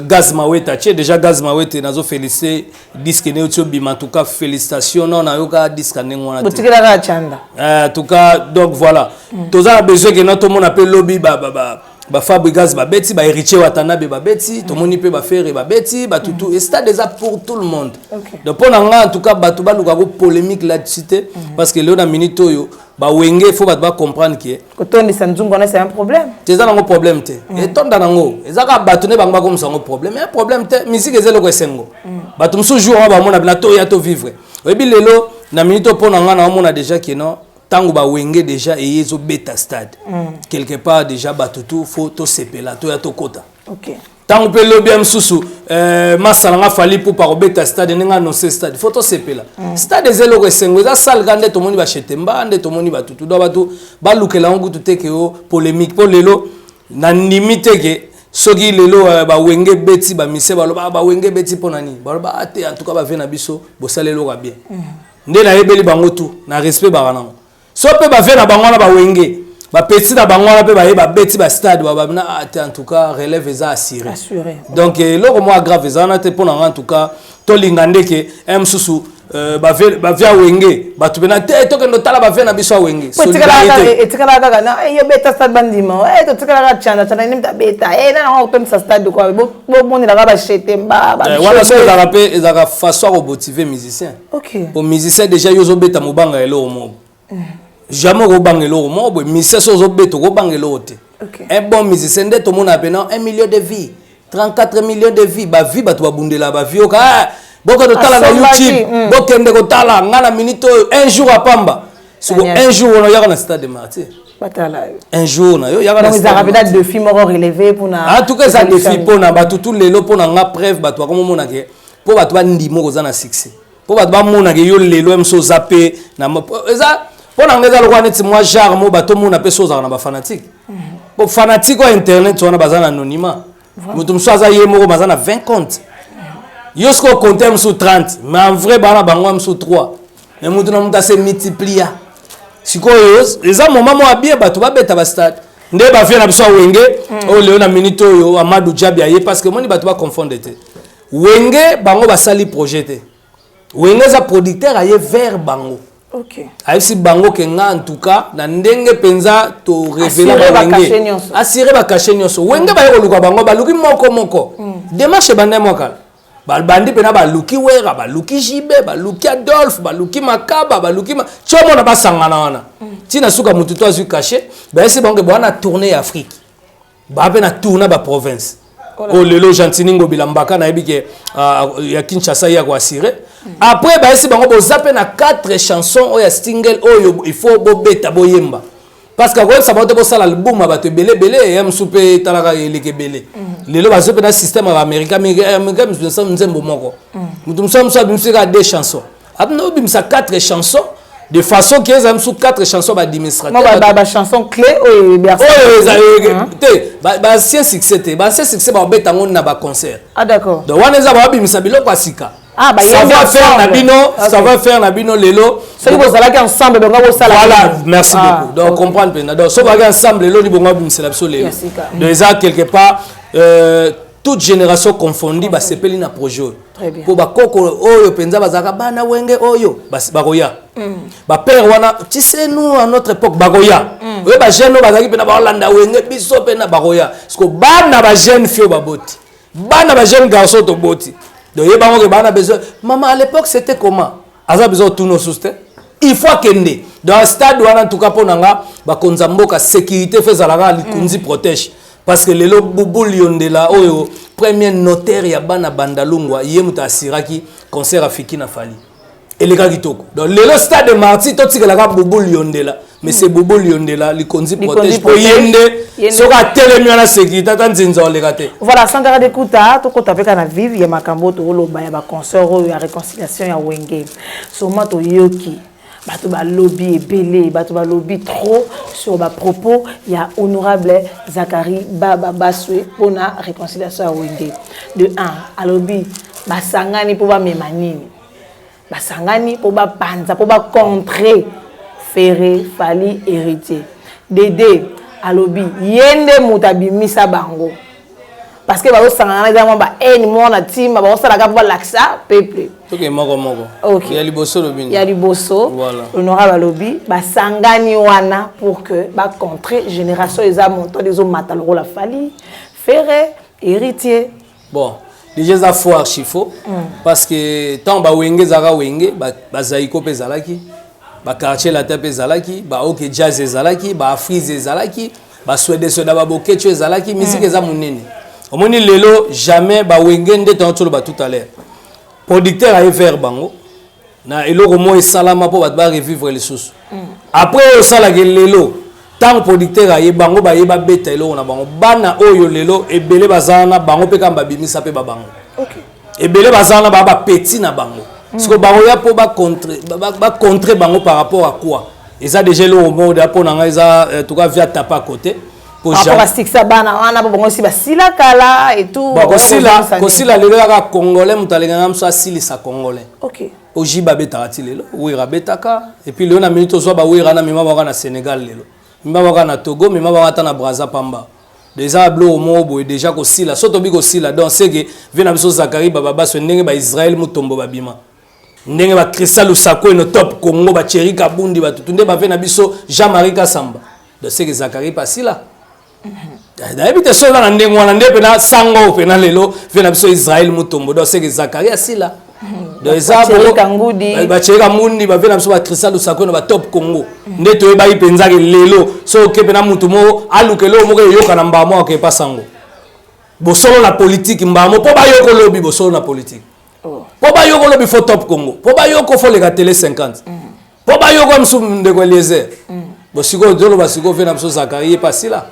[SPEAKER 1] Gaz Mawete atie déjà. Gaz Mawete, nazofélicité disque ne oti obima. En tout cas félicitation. Non, nayoka disque ya ndenge wana te.
[SPEAKER 5] Botikelaka chanda.
[SPEAKER 1] En tout cas, donc voilà, toza na besoin ke na tomona mpe lobi bafabrigas babeti, bahéritier Watanabe babeti, tomoni mpe baFerre babeti, batutu mm. Stade eza pour tout le monde. Donc mpo na nga, en tout cas, bato balukaka polémique là-dessus te, parce que lelo na minute oyo bawenge, faut bato bacomprendre ke
[SPEAKER 5] Kotondisa nzungu wana, c'est un problème.
[SPEAKER 1] Te, eza nango problème te. Etonda nango, eza kaka bato nde bango bakomisa yango problème. Ya problème te, musique eza eloko esengo. Bato mosusu jour wana bamona bina toya tovivre. Oyebi, lelo na minute oyo, mpo na nga, naomona déjà ke non, ntango bawenge déjà eye ezobeta stade, quelque part déjà bato tu faut tosepela, toya tokota. Ntango mpe lobi ya mosusu masala nga Fally Ipupa kobeta stade, ndenge annonce stade, faut tosepela. Stade eza eloko esengo, eza sale ka nde tomoni bashetemba, nde tomoni batutu. Donc bato balukela yango kutu te ke o polémique, mpo lelo nandimi te ke soki lelo bawenge beti, bamise baloba: "Ah, bawenge beti." Mpo na nini baloba? Ah te, en tout cas bave na biso bosala eloko ya bien. Nde nayebeli bango tu na respect baka nango. So mpe bave na bango wana, bawenge bapeti na bango wana mpe baye babeti bastade, bababina: "Ah te, en tout cas relève eza assuré."
[SPEAKER 5] Assuré.
[SPEAKER 1] Donc eloko moko grave eza wana te. Mpo na nga, en tout cas, tolinga ndeke un mosusu bave ya wenge, bato mpena te tokende otala bave na biso ya wenge.
[SPEAKER 5] Po
[SPEAKER 1] Solidarité.
[SPEAKER 5] Etikalaka kaka na yo beta stade, bandima totikalaka chanda chanda nini tabeta na nango kotondisa stade kwa bomonelaka bashetemba.
[SPEAKER 1] Wana so ezalaka mpe, ezalaka façon ya komotive musicien. Po musicien déjà, yo ozobeta mobanga eloko moko, jamais okobanga eloko moko boye. Musicien so ozobeta, okobanga eloko te. Un bon musicien nde tomona pena 1 million de vues, 34 millions de vues, bavues bato babundela bavues. Oka ah, bokende kotala na
[SPEAKER 5] Asombaki,
[SPEAKER 1] YouTube. Bokende kotala nga na minute oyo, un jour apamba siko.
[SPEAKER 5] Daniel.
[SPEAKER 1] Un jour wana oyaka na stade de Martyr.
[SPEAKER 5] Batala yo.
[SPEAKER 1] Un jour na yo yaka na
[SPEAKER 5] Donc
[SPEAKER 1] stade
[SPEAKER 5] ezalaka
[SPEAKER 1] de
[SPEAKER 5] mpena
[SPEAKER 1] Martyr.
[SPEAKER 5] défi moko relevé mpona
[SPEAKER 1] En tout cas eza défi mpona bato tu lelo. Mpo na nga, preuve, bato bakomomona ke mpo bato bandima koza na succès, mpo bato bamonake yo lelo ye moso oza mpe na eza mpo na nga eza lokola neti mwa genre mo bato omona mpe so ozalaka na bafanatique. Po fanatique oyo internet wana baza na anonymat, moto mosusu aza ye moko, baza na 20 compte. Yo soki okonte mosusu 30, mais en vrai bana bango mosusu 3, mais moto na moto ase multiplia. Sikoyo eza moment moko ya bien, bato babeta bastade nde bavie na biso ya wenge oyo lelo na minute oyo Amadou Diaby aye, parce que omoni bato baconfondre te. Wenge bango basali projet te, wenge eza producteur aye vers bango. Ayebisi bango ke nga, en tout cas, na ndenge mpenza torévéler.
[SPEAKER 5] Assurer bacachet nyonso.
[SPEAKER 1] Assurer bacachet nyonso. Wenge baye koluka bango, baluki moko moko. Démarche ebanda mwa kala, babandi mpena, baluki Wera, baluki Jibe, baluki Adolphe, baluki Makaba, baluki ti omona basangana wana ntina suka motu to azwi cachet. Bayesi bango ke bowana tournée ya Afrique, baa mpe na tourne baprovince oyo lelo Gentini Ngobila Mbaka nayebi ke ya Kinshasa ye akoassurer. Après bayesi bango boza mpe na 4 chansons oyo ya single oyo il faut bobeta, boyemba, parce que akoyebisa bango te bosala album ya bato ebele ebele ya mosu mpe etalaka eleka ebele. Lelo bazwi mpe na système ya baaméricain, américain mosu nzembo moko, moto mosu mosu abimisi kaka deux chansons, abina obimisa 4 chansons de façon ke ezala mosu 4 chansons baadministrateur.
[SPEAKER 5] Bachanson clé oyo.
[SPEAKER 1] Oyo eza te baancien succès te, baancien succès babeta yango na baconcert.
[SPEAKER 5] Ah d'accord.
[SPEAKER 1] Donc wana eza babimisa biloko ya sika.
[SPEAKER 5] Ah, bah,
[SPEAKER 1] savoir faire na bino, savoir faire na bino lelo.
[SPEAKER 5] Soki bozalaki ensemble, bongo bosala.
[SPEAKER 1] Voilà, merci beaucoup. Donc comprendre mpenza. Donc soki bazalaki ensemble lelo, bongo abimisela biso lelo. Donc eza quelque part toute génération confondue basepeli na projet oyo. Mpo bakoko oyo mpenza bazalaka bana Wenge oyo bakoya, bapère wana, tu sais, nous, à notre époque, bakoya. Oyo bajeune oyo bazalaki mpena baolanda Wenge, biso mpena bakoya. Parce que bana, bajeune fille oyo baboti, bana, bajeune garçon toboti, donc yebango ke bana besoin: "Maman, à l'époque, c'était comment?" Aza besoin otuna osusu te, il faut akende dans stade wana. En tout cas, mpo na nga, bakonzi ya mboka, sécurité fo ezalaka likunzi protège, parce que lelo Bubu Liondela oyo, premier notaire ya bana Bandalungwa, ye moto asiraki concert afiki na Fally, eleka kitoko. Donc lelo stade de Martyr, totikelaka Bubu Liondela, mais c'est Bubu Liondela likonzi protège, po ye nde soki atelemi wana, sécurité, ata nzinza oleka te.
[SPEAKER 5] Voilà, Sankara Dekuta, tokota mpe kaka na vive ya makambo tokoloba ya baconcert oyo ya réconciliation ya Wenge. Soma toyoki bato balobi ebele, bato balobi trop sur bapropos ya honorable Zakari Baba Baswe mpona réconciliation ya Wenge. De 1, alobi basangani mpo bamema nini? Basangani mpo bapanza, mpo bacontre Ferre, Fally, Héritier. Dede alobi ye nde moto abimisa bango, parce que bazosangana, eza mwa bahaine moko na ntima, bazosalaka mpo balakisa peuple.
[SPEAKER 1] Toke moko moko.
[SPEAKER 5] Ok.
[SPEAKER 1] Ya liboso lobi?
[SPEAKER 5] Ya liboso, honorable alobi basangani wana pour que bacontre génération eza montant, ezomata lokola Fally, Ferre, Héritier.
[SPEAKER 1] Bon, déjà eza faux, archi faux, parce que ntango bawenge ezalaka Wenge, bazaiko mpe ezalaki, baquartier latin mpe ezalaki, baOK Jazz ezalaki, baafrise ezalaki, baswedesweda, babokeco ezalaki. Musique eza monene. Omoni lelo, jamais bawenge nde ntango toloba tout à l'heure, producteur aye vers bango na eloko moko esalama mpo bato barevivre lisusu. Après oyo osalaka lelo, ntango producteur aye, bango baye babeta eloko na bango. Bana oyo lelo ebele baza wana, bango mpe kaka babimisa mpe babango. Ebele baza wana, baa bapeti na bango. Siko bakoya mpo bacontre bango par rapport à quoi? Eza déjà eloko moko deya mpo na ngai eza en tout cas via tapa à côté.
[SPEAKER 5] Rapport asikisa bana wana, po bango si basila kala et tout.
[SPEAKER 1] Bon, kosila, kosila lelo kaka Congolais moto alingaka moso asilisa Congolais. Po Jiba abetaka ti lelo, Wera abetaka. Et puis lelo na minute ozwa bawera na mema baka na Sénégal lelo, mema baka na Togo, mema baka ata na Braza pamba. Déjà biloko moko boye déjà kosila, so tobi kosila. Donc c'est que vie na biso Zakari Bababaso, ndenge baIsrael Mutombo babima, ndenge bacristal Lusakweno, Top Congo, bacheri Kabundi, batutu nde bave na biso Jean-Marie Kasamba. Donc c'est que Zakari pasila, nayebi te so eza na ndenge wana nde mpena sango oyo mpena lelo vie na biso Israel Mutombo. Donc c'est que Zakari asila. Donc eza
[SPEAKER 5] Bacheri
[SPEAKER 1] Kamundi, bave na biso bacristal Lusakweno, batop Congo nde toyebaki mpenzaki. Lelo so oke mpena mutu moko aluka eloko moko eyoka na mbala moko, akepa sango bosolo na politike mbala moko mpo bayoka olobi bosolo na politike, mpo bayoka olobi fo Top Congo, mpo bayoka fo leka Tele 50, mpo bayoka mosusu ndeko Eliezer. Bo sikoyo toloba sikoyo ve na biso Zakari ye pasila.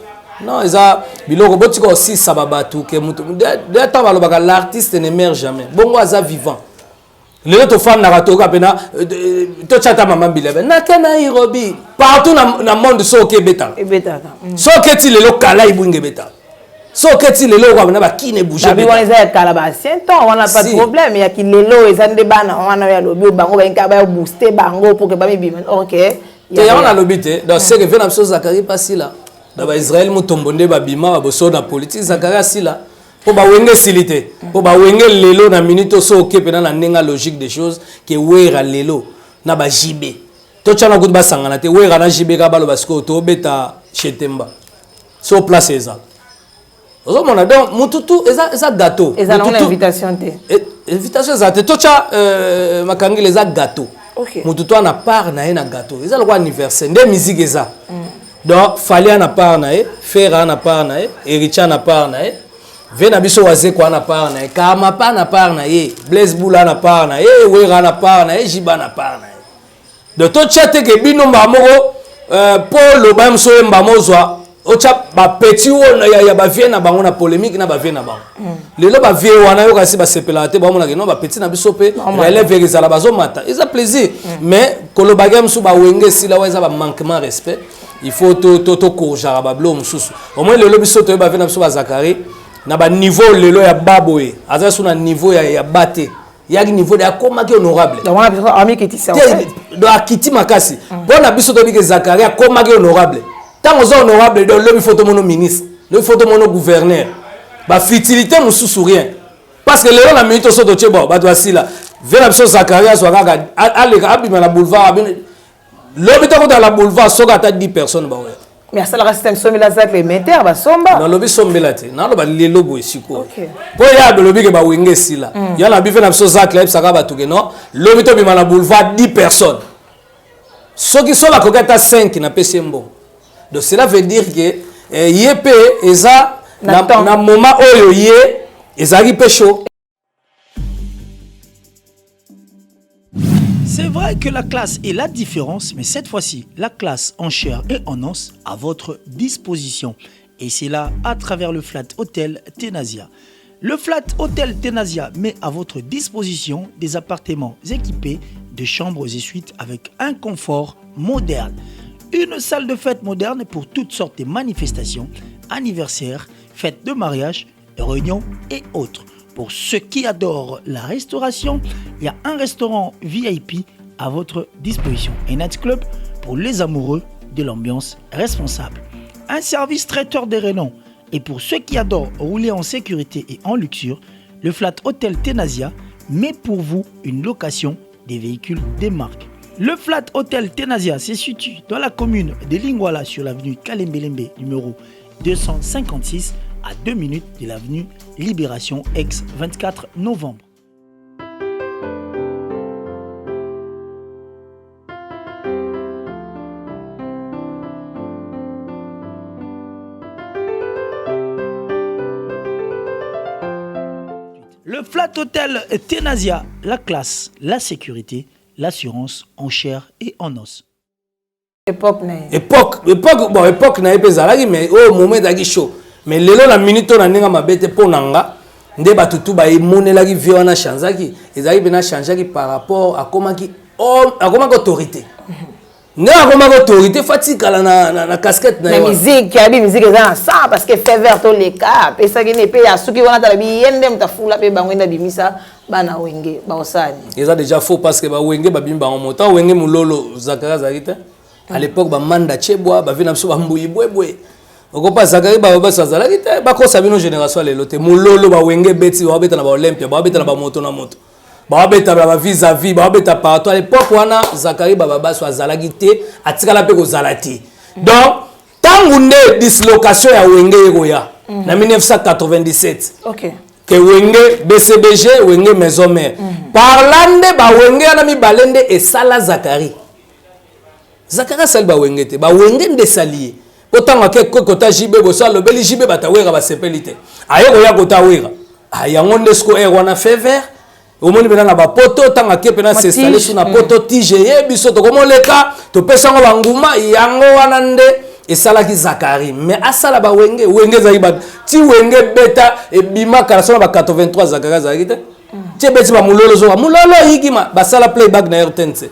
[SPEAKER 1] Non, eza biloko botika osisa babato ke mutu de ntango balobaka l'artiste ne meurt jamais, bongo aza vivant. Lelo tofandaka, toyoka mpena totya ata mama Mbilia nake Nairobi, partout na monde so oke ebetaka.
[SPEAKER 5] Ebetaka.
[SPEAKER 1] So oketi lelo kala ibwinga ebetaka, so oketi lelo okoka na bakine ebouge.
[SPEAKER 5] Babi wana eza ya kala, ba ancien temps wana, pas de problème. Ya kilelo eza nde bana wana oyo alobi oyo bango bayinka bayobooste bango pour que bamibima, ok.
[SPEAKER 1] Te, yango nalobi te. Donc c'est que vie na biso Zakari pasila na baIsrael Mutombo nde babima baboso na politique. Zakari asila mpo bawenge esili te, mpo bawenge lelo na minute oso oke mpena na ndenge ya logique des choses ke Wera lelo na baJB totyana kutu basangana te. Wera na JB kaka baloba sikoyo tobeta Chetemba, so place eza ozomona. Donc mututu eza gâteau.
[SPEAKER 5] Eza nango na invitation te.
[SPEAKER 1] Invitation eza te, totya makangila, eza gâteau. Mutu to ana part na ye na gâteau, eza lokola anniversaire nde musique eza. Donc Fally ana part na ye, Ferre ana part na ye, Héritier ana part na ye, ve na biso Wazeko ana part na ye, Kama pa na part na ye, Blaise Bula ana part na ye, Wera ana part na ye, Jiba ana part na ye. Donc totya te ke bino mbala moko mpo loba ye mosu oyemba mozwa otya bapeti oyo ya bavie na bango na polémique na bavie na bango. Lelo bavie wana yoka si basepelaka te, baomonaka no bapeti na biso mpe relève ezala bazomata, eza plaisir. Mais kolobaki ya mosusu bawenge esila wa, eza bamanquement respect. Il faut tokorjaka babilo mosusu. Au moins lelo biso toyeba vie na biso bazakari na baniveau lelo ya ba boye, aza so na niveau ya ba te. Yaki niveau de akomaki honorable.
[SPEAKER 5] Donc wana amikitisa.
[SPEAKER 1] Donc akiti makasi. Mpo na biso toyebi ke Zacharie akomaki honorable. Ntango oza honorable, donc lobi faut tomono ministre, lobi faut tomono gouverneur. Ba futilité mosusu rien. Parce que lelo na minute oso totie bon bato basila. Ve na biso Zacharie azwa kaka aleka abima na boulevard lobi tokota na boulevard soki ata 10 personnes baoya.
[SPEAKER 5] Mais asalaka système sombela Zacle meter basomba.
[SPEAKER 1] Nalobi sombela te, naloba lelo boye sikoyo. Mpo ya belobi ke bawenge esila. Ya na bife na biso Zacle ayebisaka bato ke non, lobi tobima na boulevard 10 personnes. Soki so bakoki ata 5 napesi ye mbongo. Donc cela veut dire que ye mpe eza na moment oyo ye ezalaki mpe chaud.
[SPEAKER 7] C'est vrai que la classe est la différence, mais cette fois-ci, la classe en chair et en os à votre disposition. Et c'est là à travers le Flat Hotel Tenasia. Le Flat Hotel Tenasia met à votre disposition des appartements équipés de chambres et suites avec un confort moderne. Une salle de fête moderne pour toutes sortes de manifestations, anniversaires, fêtes de mariage, réunions et autres. Pour ceux qui adorent la restauration, il y a un restaurant VIP à votre disposition. Un nightclub pour les amoureux de l'ambiance responsable. Un service traiteur de renom. Et pour ceux qui adorent rouler en sécurité et en luxure, le Flat Hotel Tenasia met pour vous une location des véhicules des marques. Le Flat Hotel Tenasia se situe dans la commune de Lingwala sur l'avenue Kalembelembe numéro 256 à 2 minutes de l'avenue Libération ex 24 novembre. Le Flat Hotel Tenasia, la classe, la sécurité, l'assurance en chair et en os.
[SPEAKER 5] Époque na ye.
[SPEAKER 1] Époque, bon, époque na ye mpe ezalaki, mais oyo moment ezalaki chaud. Mais lelo na minute oyo na ndenge mabe te mpo na nga nde bato tu baemonelaki vie wana changeaki, ezalaki mpena changeaki par rapport akomaki homme, akomaki autorité. Nde akomaki autorité, fatikala na casquette na
[SPEAKER 5] ye. Na musique, abi musique eza na sang parce que fait vert toleka, apesaki ne mpe asuki wana tala bi ye nde moto afula mpe bango nde abimisa bana wenge baosani.
[SPEAKER 1] Eza déjà faux parce que ba wenge babimi bango moto wenge mulolo Zacharie azalaki te. À l'époque ba manda chebwa ba vina biso ba mbuyi bwebwe. Okopa Zacharie ba baso azalaki te, bakosa bino génération lelo te. Mulolo ba wenge beti ba beta na ba Olympia, ba beta na ba moto na moto. Ba beta ba vis-à-vis, ba beta partout. À l'époque wana Zacharie ba baso azalaki te, atikala pe kozala te. Donc tangu nde dislocation ya wenge ekoya na 1997. Ke wenge BCBG, wenge maison mère. Par là nde ba wenge wana mibale nde esala Zacharie. Zacharie asali ba wenge te, ba wenge nde esali ye. Po tango ake kota JB boso alobeli JB batawera basepeli te. Aye koya kota wera. Ah yango nde siko air wana fait vert. Omoni pena na ba poto tango ake pena s'installer sous na poto tige ye biso tokomoleka topesa ngo banguma yango wana nde esalaki Zacharie. Mais asala ba wenge, wenge ezalaki ba ti wenge beta ebima kala sona ba 83 Zacharie azalaki te. Ti ebeti ba mulolo zoka mulolo yikima basala playback na RTNC.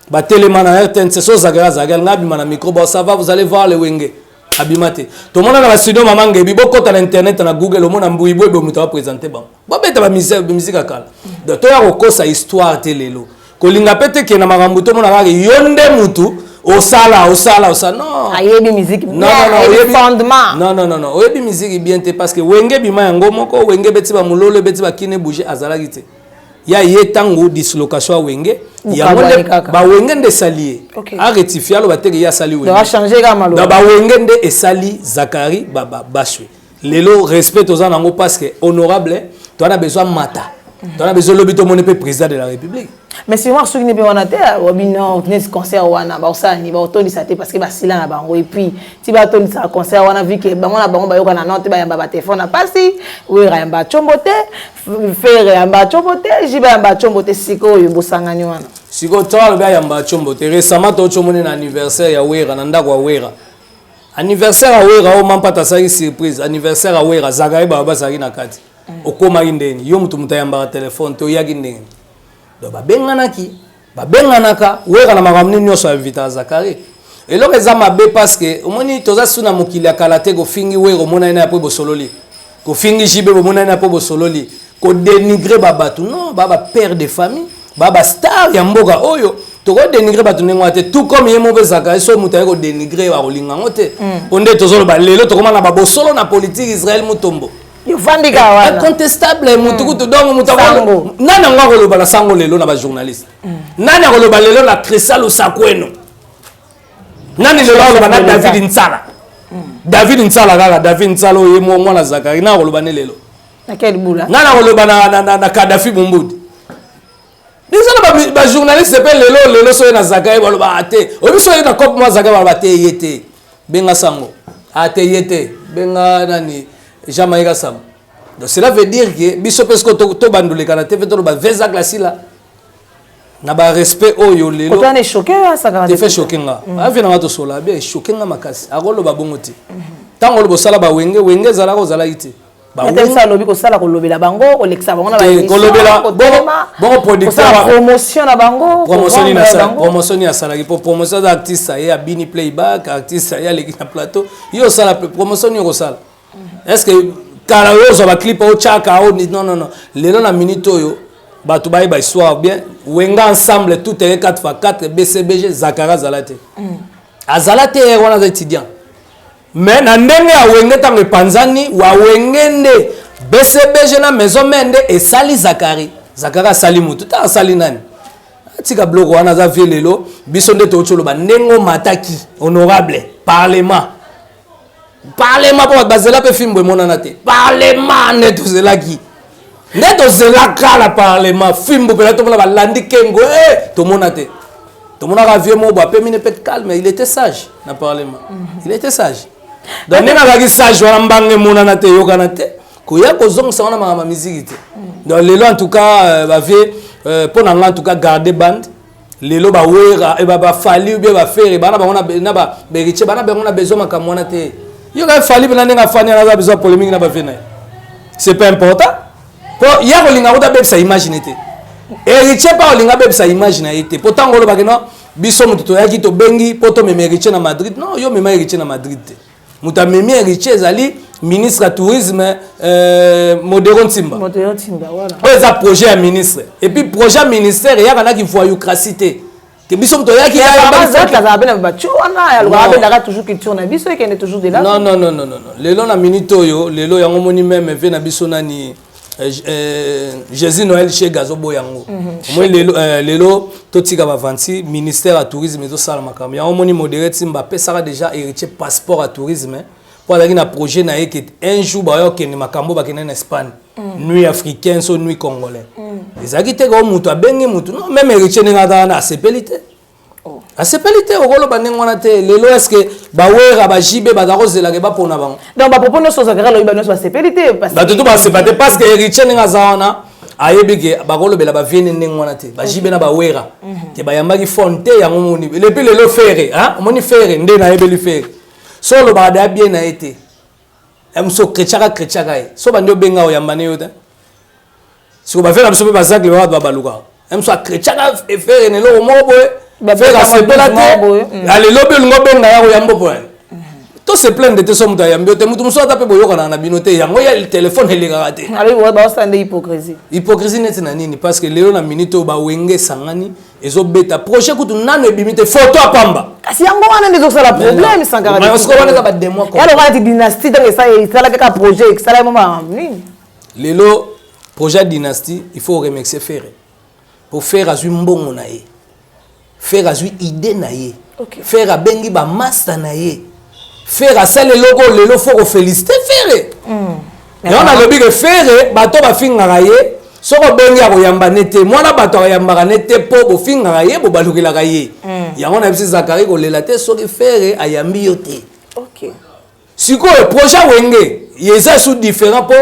[SPEAKER 1] Ba telema na RTNC so Zacharie azalaki alinga abima na micro bon ça va vous allez voir le wenge. Abima te. Tomona na ba studio mama Ngebi bokota na internet na Google omona mbuyi boye boye moto a présenter bango. Bobeta ba musique, ba musique ya kala. Donc toya kokosa histoire te lelo. Kolinga pe te ke na makambo tomona kaka yo nde mutu osala osala osala non.
[SPEAKER 5] Ayebi musique
[SPEAKER 1] Non,
[SPEAKER 5] bien,
[SPEAKER 1] non, non,
[SPEAKER 5] ayebi
[SPEAKER 1] oyebi
[SPEAKER 5] fondement.
[SPEAKER 1] Non, non, non, non. Oyebi musique bien te parce que wenge bima yango moko, wenge beti ba mulolo, beti ba kine bouger azalaki te. Ya ye tango dislocation ya wenge, yango
[SPEAKER 5] Bukabwani
[SPEAKER 1] nde
[SPEAKER 5] kaka.
[SPEAKER 1] ba wenge nde esali ye.
[SPEAKER 5] Ok.
[SPEAKER 1] A rectifier aloba te ke ye asali wenge.
[SPEAKER 5] Donc, a changer kaka maloba.
[SPEAKER 1] Donc, ba wenge nde esali Zacharie ba, ba, baswe. Lelo respect toza nango parce que honorable, toi na besoin mata. Toi na besoin lobi to moni pe président de la République.
[SPEAKER 5] Mais c'est moi soki ne pe wana te, obi non, tenez concert wana, ba osani, ba otondisa te parce que ba sila na bango et puis ti ba tondisa concert wana vu que bango na bango ba yoka na non te ba yamba ba téléphone na pasi, wera yamba chombo te, Ferre yamba chombo te, jiba yamba chombo te sikoyo bosangani wana.
[SPEAKER 1] Sikoyo toi lobi yamba chombo te, récemment to chombo na anniversaire ya Wera na ndako ya Wera. Anniversaire ya Wera o mampata saki surprise, anniversaire ya Wera Zacharie ba basaki na kati. Okomaki ndeni, yo mutu mutu ayambaka téléphone te oyaki ndeni. Donc babenganaki, babenganaka Wera na makambo nini nyonso ya invitaka Zacharie. Eloko eza mabe parce que omoni toza su na mokili ya kala te kofingi Wera omonani na ya po bosololi. Kofingi JB bomonani na po bosololi. Kodénigrer babato, non, baa bapère de famille, baa bastar ya mboka oyo. Tokodénigrer bato ndenge wana te. Tout comme ye moko ezalaka, so moto aye kodénigrer, akolinga yango te. Mpo nde tozoloba lelo, tokoma na babosolo na politique. Israel Mutombo
[SPEAKER 5] Yovandi kaka wana.
[SPEAKER 1] Incontestable. Mutu kutu, donc moto
[SPEAKER 5] Sango.
[SPEAKER 1] Nani yango akoloba na sango lelo na bajournaliste? Nani akoloba lelo na Christian Lusakweno? Nani lelo akoloba na David Nsala? David Nsala kaka, David Nsala oyo ye mwana Zakari, nani akoloba ne lelo?
[SPEAKER 5] Na quel bula?
[SPEAKER 1] Nani akoloba na Kadafi Bumbudi? Biso na bajournaliste mpe lelo, lelo so ye na Zakari, baloba ate oyebi so ye na cope mwa Zakari, baloba te ye te, benga sango, ate ye te, benga nani, Jean Marie Kasamba. Donc cela veut dire que biso mpe siko tobandoleka na te mpe toloba vezacle asila na barespect oyo lelo.
[SPEAKER 5] Kotana echoquer Sankara.
[SPEAKER 1] Te fait choquer nga. Avi nanga tosola bien, echoquer nga makasi. Akoloba bongo te. Ntango oloba osala bawenge, wenge ezalaka, ozalaki te.
[SPEAKER 5] Atelisa alobi kosala, kolobela bango, kolekisa bango na
[SPEAKER 1] Te, kolobela bongo producteur
[SPEAKER 5] kosala promotion na bango.
[SPEAKER 1] Promotion nini?
[SPEAKER 5] Kovendre
[SPEAKER 1] Asala
[SPEAKER 5] bango.
[SPEAKER 1] Promotion nini asalaki? Po promotion aza artiste, aye abini playback, artiste aye aleki na plateau. Yo osala promotion nini okosala? Est ce que kala oyo ozwa baclip otyaka o? Non, non, non. Lelo na minute oyo, bato bayeba histoire bien. Wenga ensemble tout eye 4 x 4 BCBG, Zakara azala te, azala te wana, aza étudiant. Mais na ndenge ya Wenge, ntango epanzani wa Wenge nde BCBG na Maison Mère nde esali Zakari. Zakari asali motu te, asali nani? Atika biloko wana, aza vie. Lelo biso nde touti oloba ndenge omataki honorable parlement, parlement mpo bato bazela mpe fimbo emonana te. Parlement nde tozelaki, nde tozelaka na parlement fimbo mpena tomona balandi kengo e tomona te. Tomonaka vie moko bo apemini mpe calme. Il était sage na parlement, il était sage. Donc ndenge azalaki sage wana, mbanga emonana te, eyokana te, koya kozongisa wana makambo ya miziki te. Donc lelo en tout cas, bavie, mpo na nga en tout cas, garde bande. Lelo bawera, bafali ou bien bafere bana bango na bahéritier, bana bango na besoin makambo wana te. Yo kaka Fali mpena ndenge afandi wana, aza besoin polémique na bavie na ye, c'est pas important. Mpo ya kolinga kuta abebisa image ne te. Héritier mpa kolinga abebisa image na ye te, mpo ntango olobaki no biso moto toyaki, tobengi mpo tomema héritier na Madrid. Non, yo mema héritier na Madrid te. Moto amemi héritier ezali ministre ya tourisme, Modero Ntimba.
[SPEAKER 5] Modero Ntimba, voilà.
[SPEAKER 1] Oyo eza projet ya ministre, et puis projet ya ministère eyaka naki voyoucratie te te. Biso moto oyaki.
[SPEAKER 5] Azalaka mpe na batio wana alobaka, abendaka toujours culture na biso ekende toujours de là.
[SPEAKER 1] Non, non, non, non, non. Lelo na minute oyo, lelo yango moni même ve na biso nani, Jésus Noël Chega azoboya yango. Omoni lelo, lelo totika bavanti. Ministère ya tourisme ezosala makambo yango. Omoni Modéré Ntimba apesaka déjà héritier passeport ya tourisme, mpo azalaki na projet na ye ke un jour baya okende makambo, bakende na Espagne, nuit africaine so nuit congolais. Ezalaki te kao moto abengi motu. Non, même héritier ndenge aza wana, asepeli te, asepeli te. Okoloba ndenge wana te. Lelo est-ce bawera, bajibe baza kozelaka bapona bango?
[SPEAKER 5] Donc bapropos nyonso ozalaka alobi, ba nyonso basepeli te?
[SPEAKER 1] Bato to basepa te, parce que héritier ndenge aza wana, ayebi ke bakolobela baviene ndenge wana te, bajibe na bawera te, bayambaki phone te. Yango moni lepi lelo Fere, omoni Fere nde nayebeli Fere so olobaka daya bien na ye te. Moso kretiaka, kretiaka ye so bandi obenga oyamba ne yo te. Siko bavie na biso mpe bazakle bato babalukaka. Moso akretiaka Fere na eloko moko boye, Fere asepela te. Alelobi olingo obenga ya koyamba mpo yani to se plaindre te. So moto ayambi yo te, moto mosusu ata mpe boyokanaka na bino te, yango ya telefone elekaka te.
[SPEAKER 5] Baosala nde hypocrisie.
[SPEAKER 1] Hypocrisie neti na nini? Parce que lelo na minute oyo, bawenge esangani, ezobeta projet kutu nano ebimi te, photo apamba.
[SPEAKER 5] Kasi yango wana nde ezosala problème, Sankara.
[SPEAKER 1] Wana eza badémons.
[SPEAKER 5] Yaloka neti dynastie, ntango esalaki kaka projet, esalaki moma nini?
[SPEAKER 1] Lelo projet ya dynastie, il faut remercier Fere, po Fere azwi mbongo na ye, Fere azwi idée na ye, Fere abengi bamaster na ye, Fere asali eloko. Lelo faut koféliciter Fere. Yango nalobi ke Fere, bato bafingaka ye, soki obengi akoyamba ne te. Mwana bato akoyambaka ne te, mpo bofingaka ye, bobalukelaka ye. Yango nayebisi Zakari, kolela te soki Fere ayambi yo te. Sikoyo projet Wenge eza su différent, mpo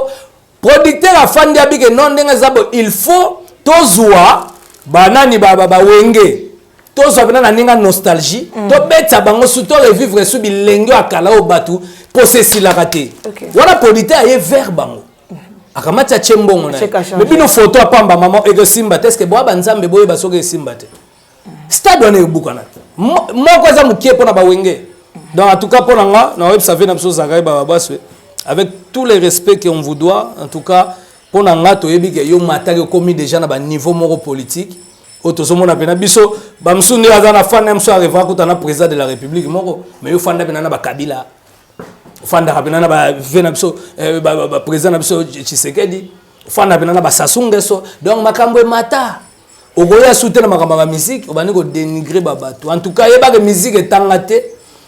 [SPEAKER 1] producteur afandi abike non, ndenge eza bo, il faut tozwa banani, bawenge, tozwa mpena na ndenge ya nostalgie, tobetisa bango su, to revivre su bilenge ya kala oyo bato mposa esilaka te. Wana producteur aye vers bango, akamati, atie mbongo na ye. Mais bino photo apamba, mama, ekosimba te. Est-ce boya banzambe boyeba soki esimba te? Stade wana ebukana te, moko eza mokie mpona bawenge. Donc en tout cas, mpo na nga, na oyebisa ve na biso Zakari Bababaswe, avec tout le respect qu'on vous doit, en tout cas. Mpo na nga, toyebi ke yo mataki, okomi déjà na baniveau moko politique oyo tozomona mpena biso bamosusu nde aza na fanda mosusu areva kuta na président de la République moko, mais yo fanda mpena na bakabila, ofandaka mpena na bave na biso, baprésident na biso Tshisekedi, ofanda mpena na basassou Nguesso. Donc makambo emata, okoya su te na makambo ya bamusique, obandi kodénigrer babato. En tout cas, yebaka musique etanga te,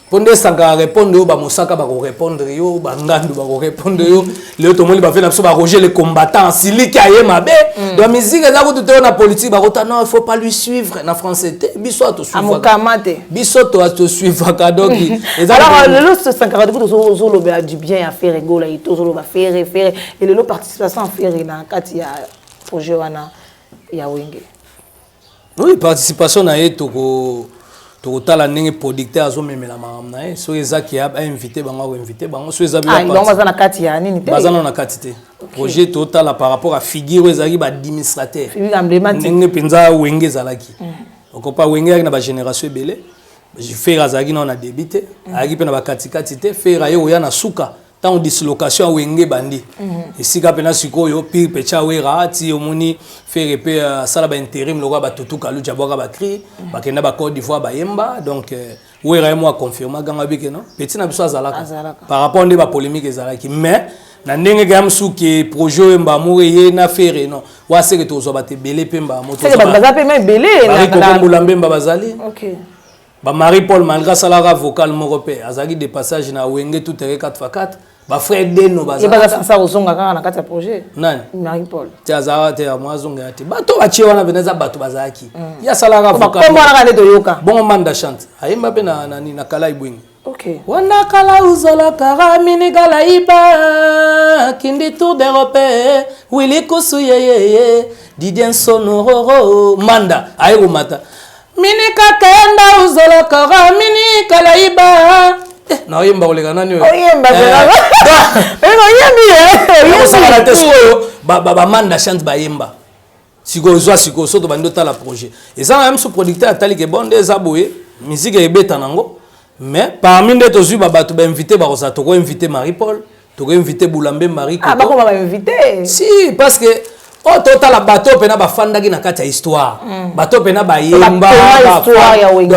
[SPEAKER 1] mpo nde esankaka répondre yo, bamosaka bakorépondre yo, bangandu bakorépondre yo. Lelo tomoni bave na biso baroger le combattant siliki aye mabe. Donc musique eza kutu te. Oyo na politique bakota, non, il faut pas lui suivre na français te. Biso
[SPEAKER 5] amokama te.
[SPEAKER 1] Biso tosuivaka, donc
[SPEAKER 5] Alors lelo Sankara depuis tozolobela du bien ya Ferre Gola, ye tozoloba Ferre, Ferre, et lelo participation ya Ferre na kati ya projet wana ya Wenge?
[SPEAKER 1] Oui, participation na ye, tokotala ndenge producteur azomemela makambo na ye. Soki ezaki ainvite bango, akoinvite bango. Soki eza
[SPEAKER 5] bango baza na kati ya nini te?
[SPEAKER 1] Baza nano na kati te. Projet, totala par rapport à figure oyo ezalaki baadministrateur, ndenge mpenza Wenge ezalaki. Okopa Wenge ezalaki na bagénération ebele. Ferre azalaki nano na début te, ayaki mpe na bakatikati te. Ferre aye koya na suka, ntango dislocation ya Wenge ebandi, esika mpena sikoyo pire pecha Wera ti omoni Ferre mpe asala baintérim lokola batutu Kaluja, abwaka bacri, bakenda ba Côte d'Ivoire, bayemba. Donc Wera ye mo aconfirma ganga bike no petit na biso azalaka par rapport nde bapolémique ezalaki. Mais na ndenge kaya mosusu ke projet oyo mbamoko ye na Ferre, non, waseke tozwa bato ebele mpe mbamo.
[SPEAKER 5] Baza mpe ebele.
[SPEAKER 1] Marie Mbemba bazali, bamarie Paul, malgré asalaka vocal moko mpe azalaki de passage na Wenge tout terrain 4x4, bafrère Deno.
[SPEAKER 5] Baza kozonga kaka na kati ya projet?
[SPEAKER 1] Nani?
[SPEAKER 5] Marie Paul.
[SPEAKER 1] Te, azalaka te, mo azongela te. Bato batie wana pene eza bato bazalaki, ye asalaka
[SPEAKER 5] vocal wana nde toyoka.
[SPEAKER 1] Bongo Manda Chante ayemba mpe na na Kala Ibwingi.
[SPEAKER 5] Wana
[SPEAKER 1] kala uzolakara mini kala iba kindi tour d'Europe, Willy Kusu yeyeye, Didier Nsonororo. Manda aye komata mini kakenda uzolakara mini kala iba. Naoyemba koleka nani
[SPEAKER 5] oyo? Oyemba, oyembi.
[SPEAKER 1] Osakala te. Sikoyo bamanda Chante bayemba sikoyo, ozwa sikoyo. So tobandi otala projet, eza na mosu producteur atali ke bon, nde eza boye, musique ebeta nango. Mais parmi nde tozwi babato bainvité, bakozala, tokoinvite Marie Paul, tokoinvite Boulambe Marie.
[SPEAKER 5] Ah, bakoma bainvité?
[SPEAKER 1] Si, parce que oyo totala bato oyo mpena bafandaki na kati ya histoire, bato oyo mpena bayemba,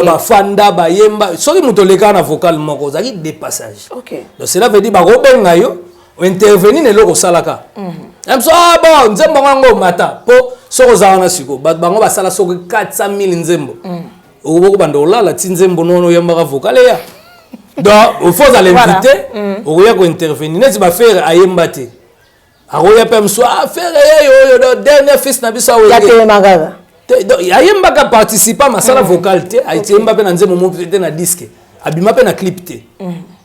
[SPEAKER 1] bafanda, bayemba. Soki moto olekaka na vocal moko, ozalaki de passage. Donc cela veut dire bakobenga yo intervenir na eloko osalaka biso. Ah bon, nzembo yango mata mpo soki oza wana sikoyo, bato bango basala soki 400 000 nzembo, okoki banda olala ti nzembo nono oyambaka vocal eya. Donc faut ozala invité, okoya kointervenir neti baFerre ayemba te, akoya mpe mosu. Ah, Ferre yeyo oyo, donc dernier fils na biso.
[SPEAKER 5] Awenge kaka.
[SPEAKER 1] Ayembaka, participant, masala vocal te, ayemba mpe na nzembo moko te na disque, abima mpe na clip te.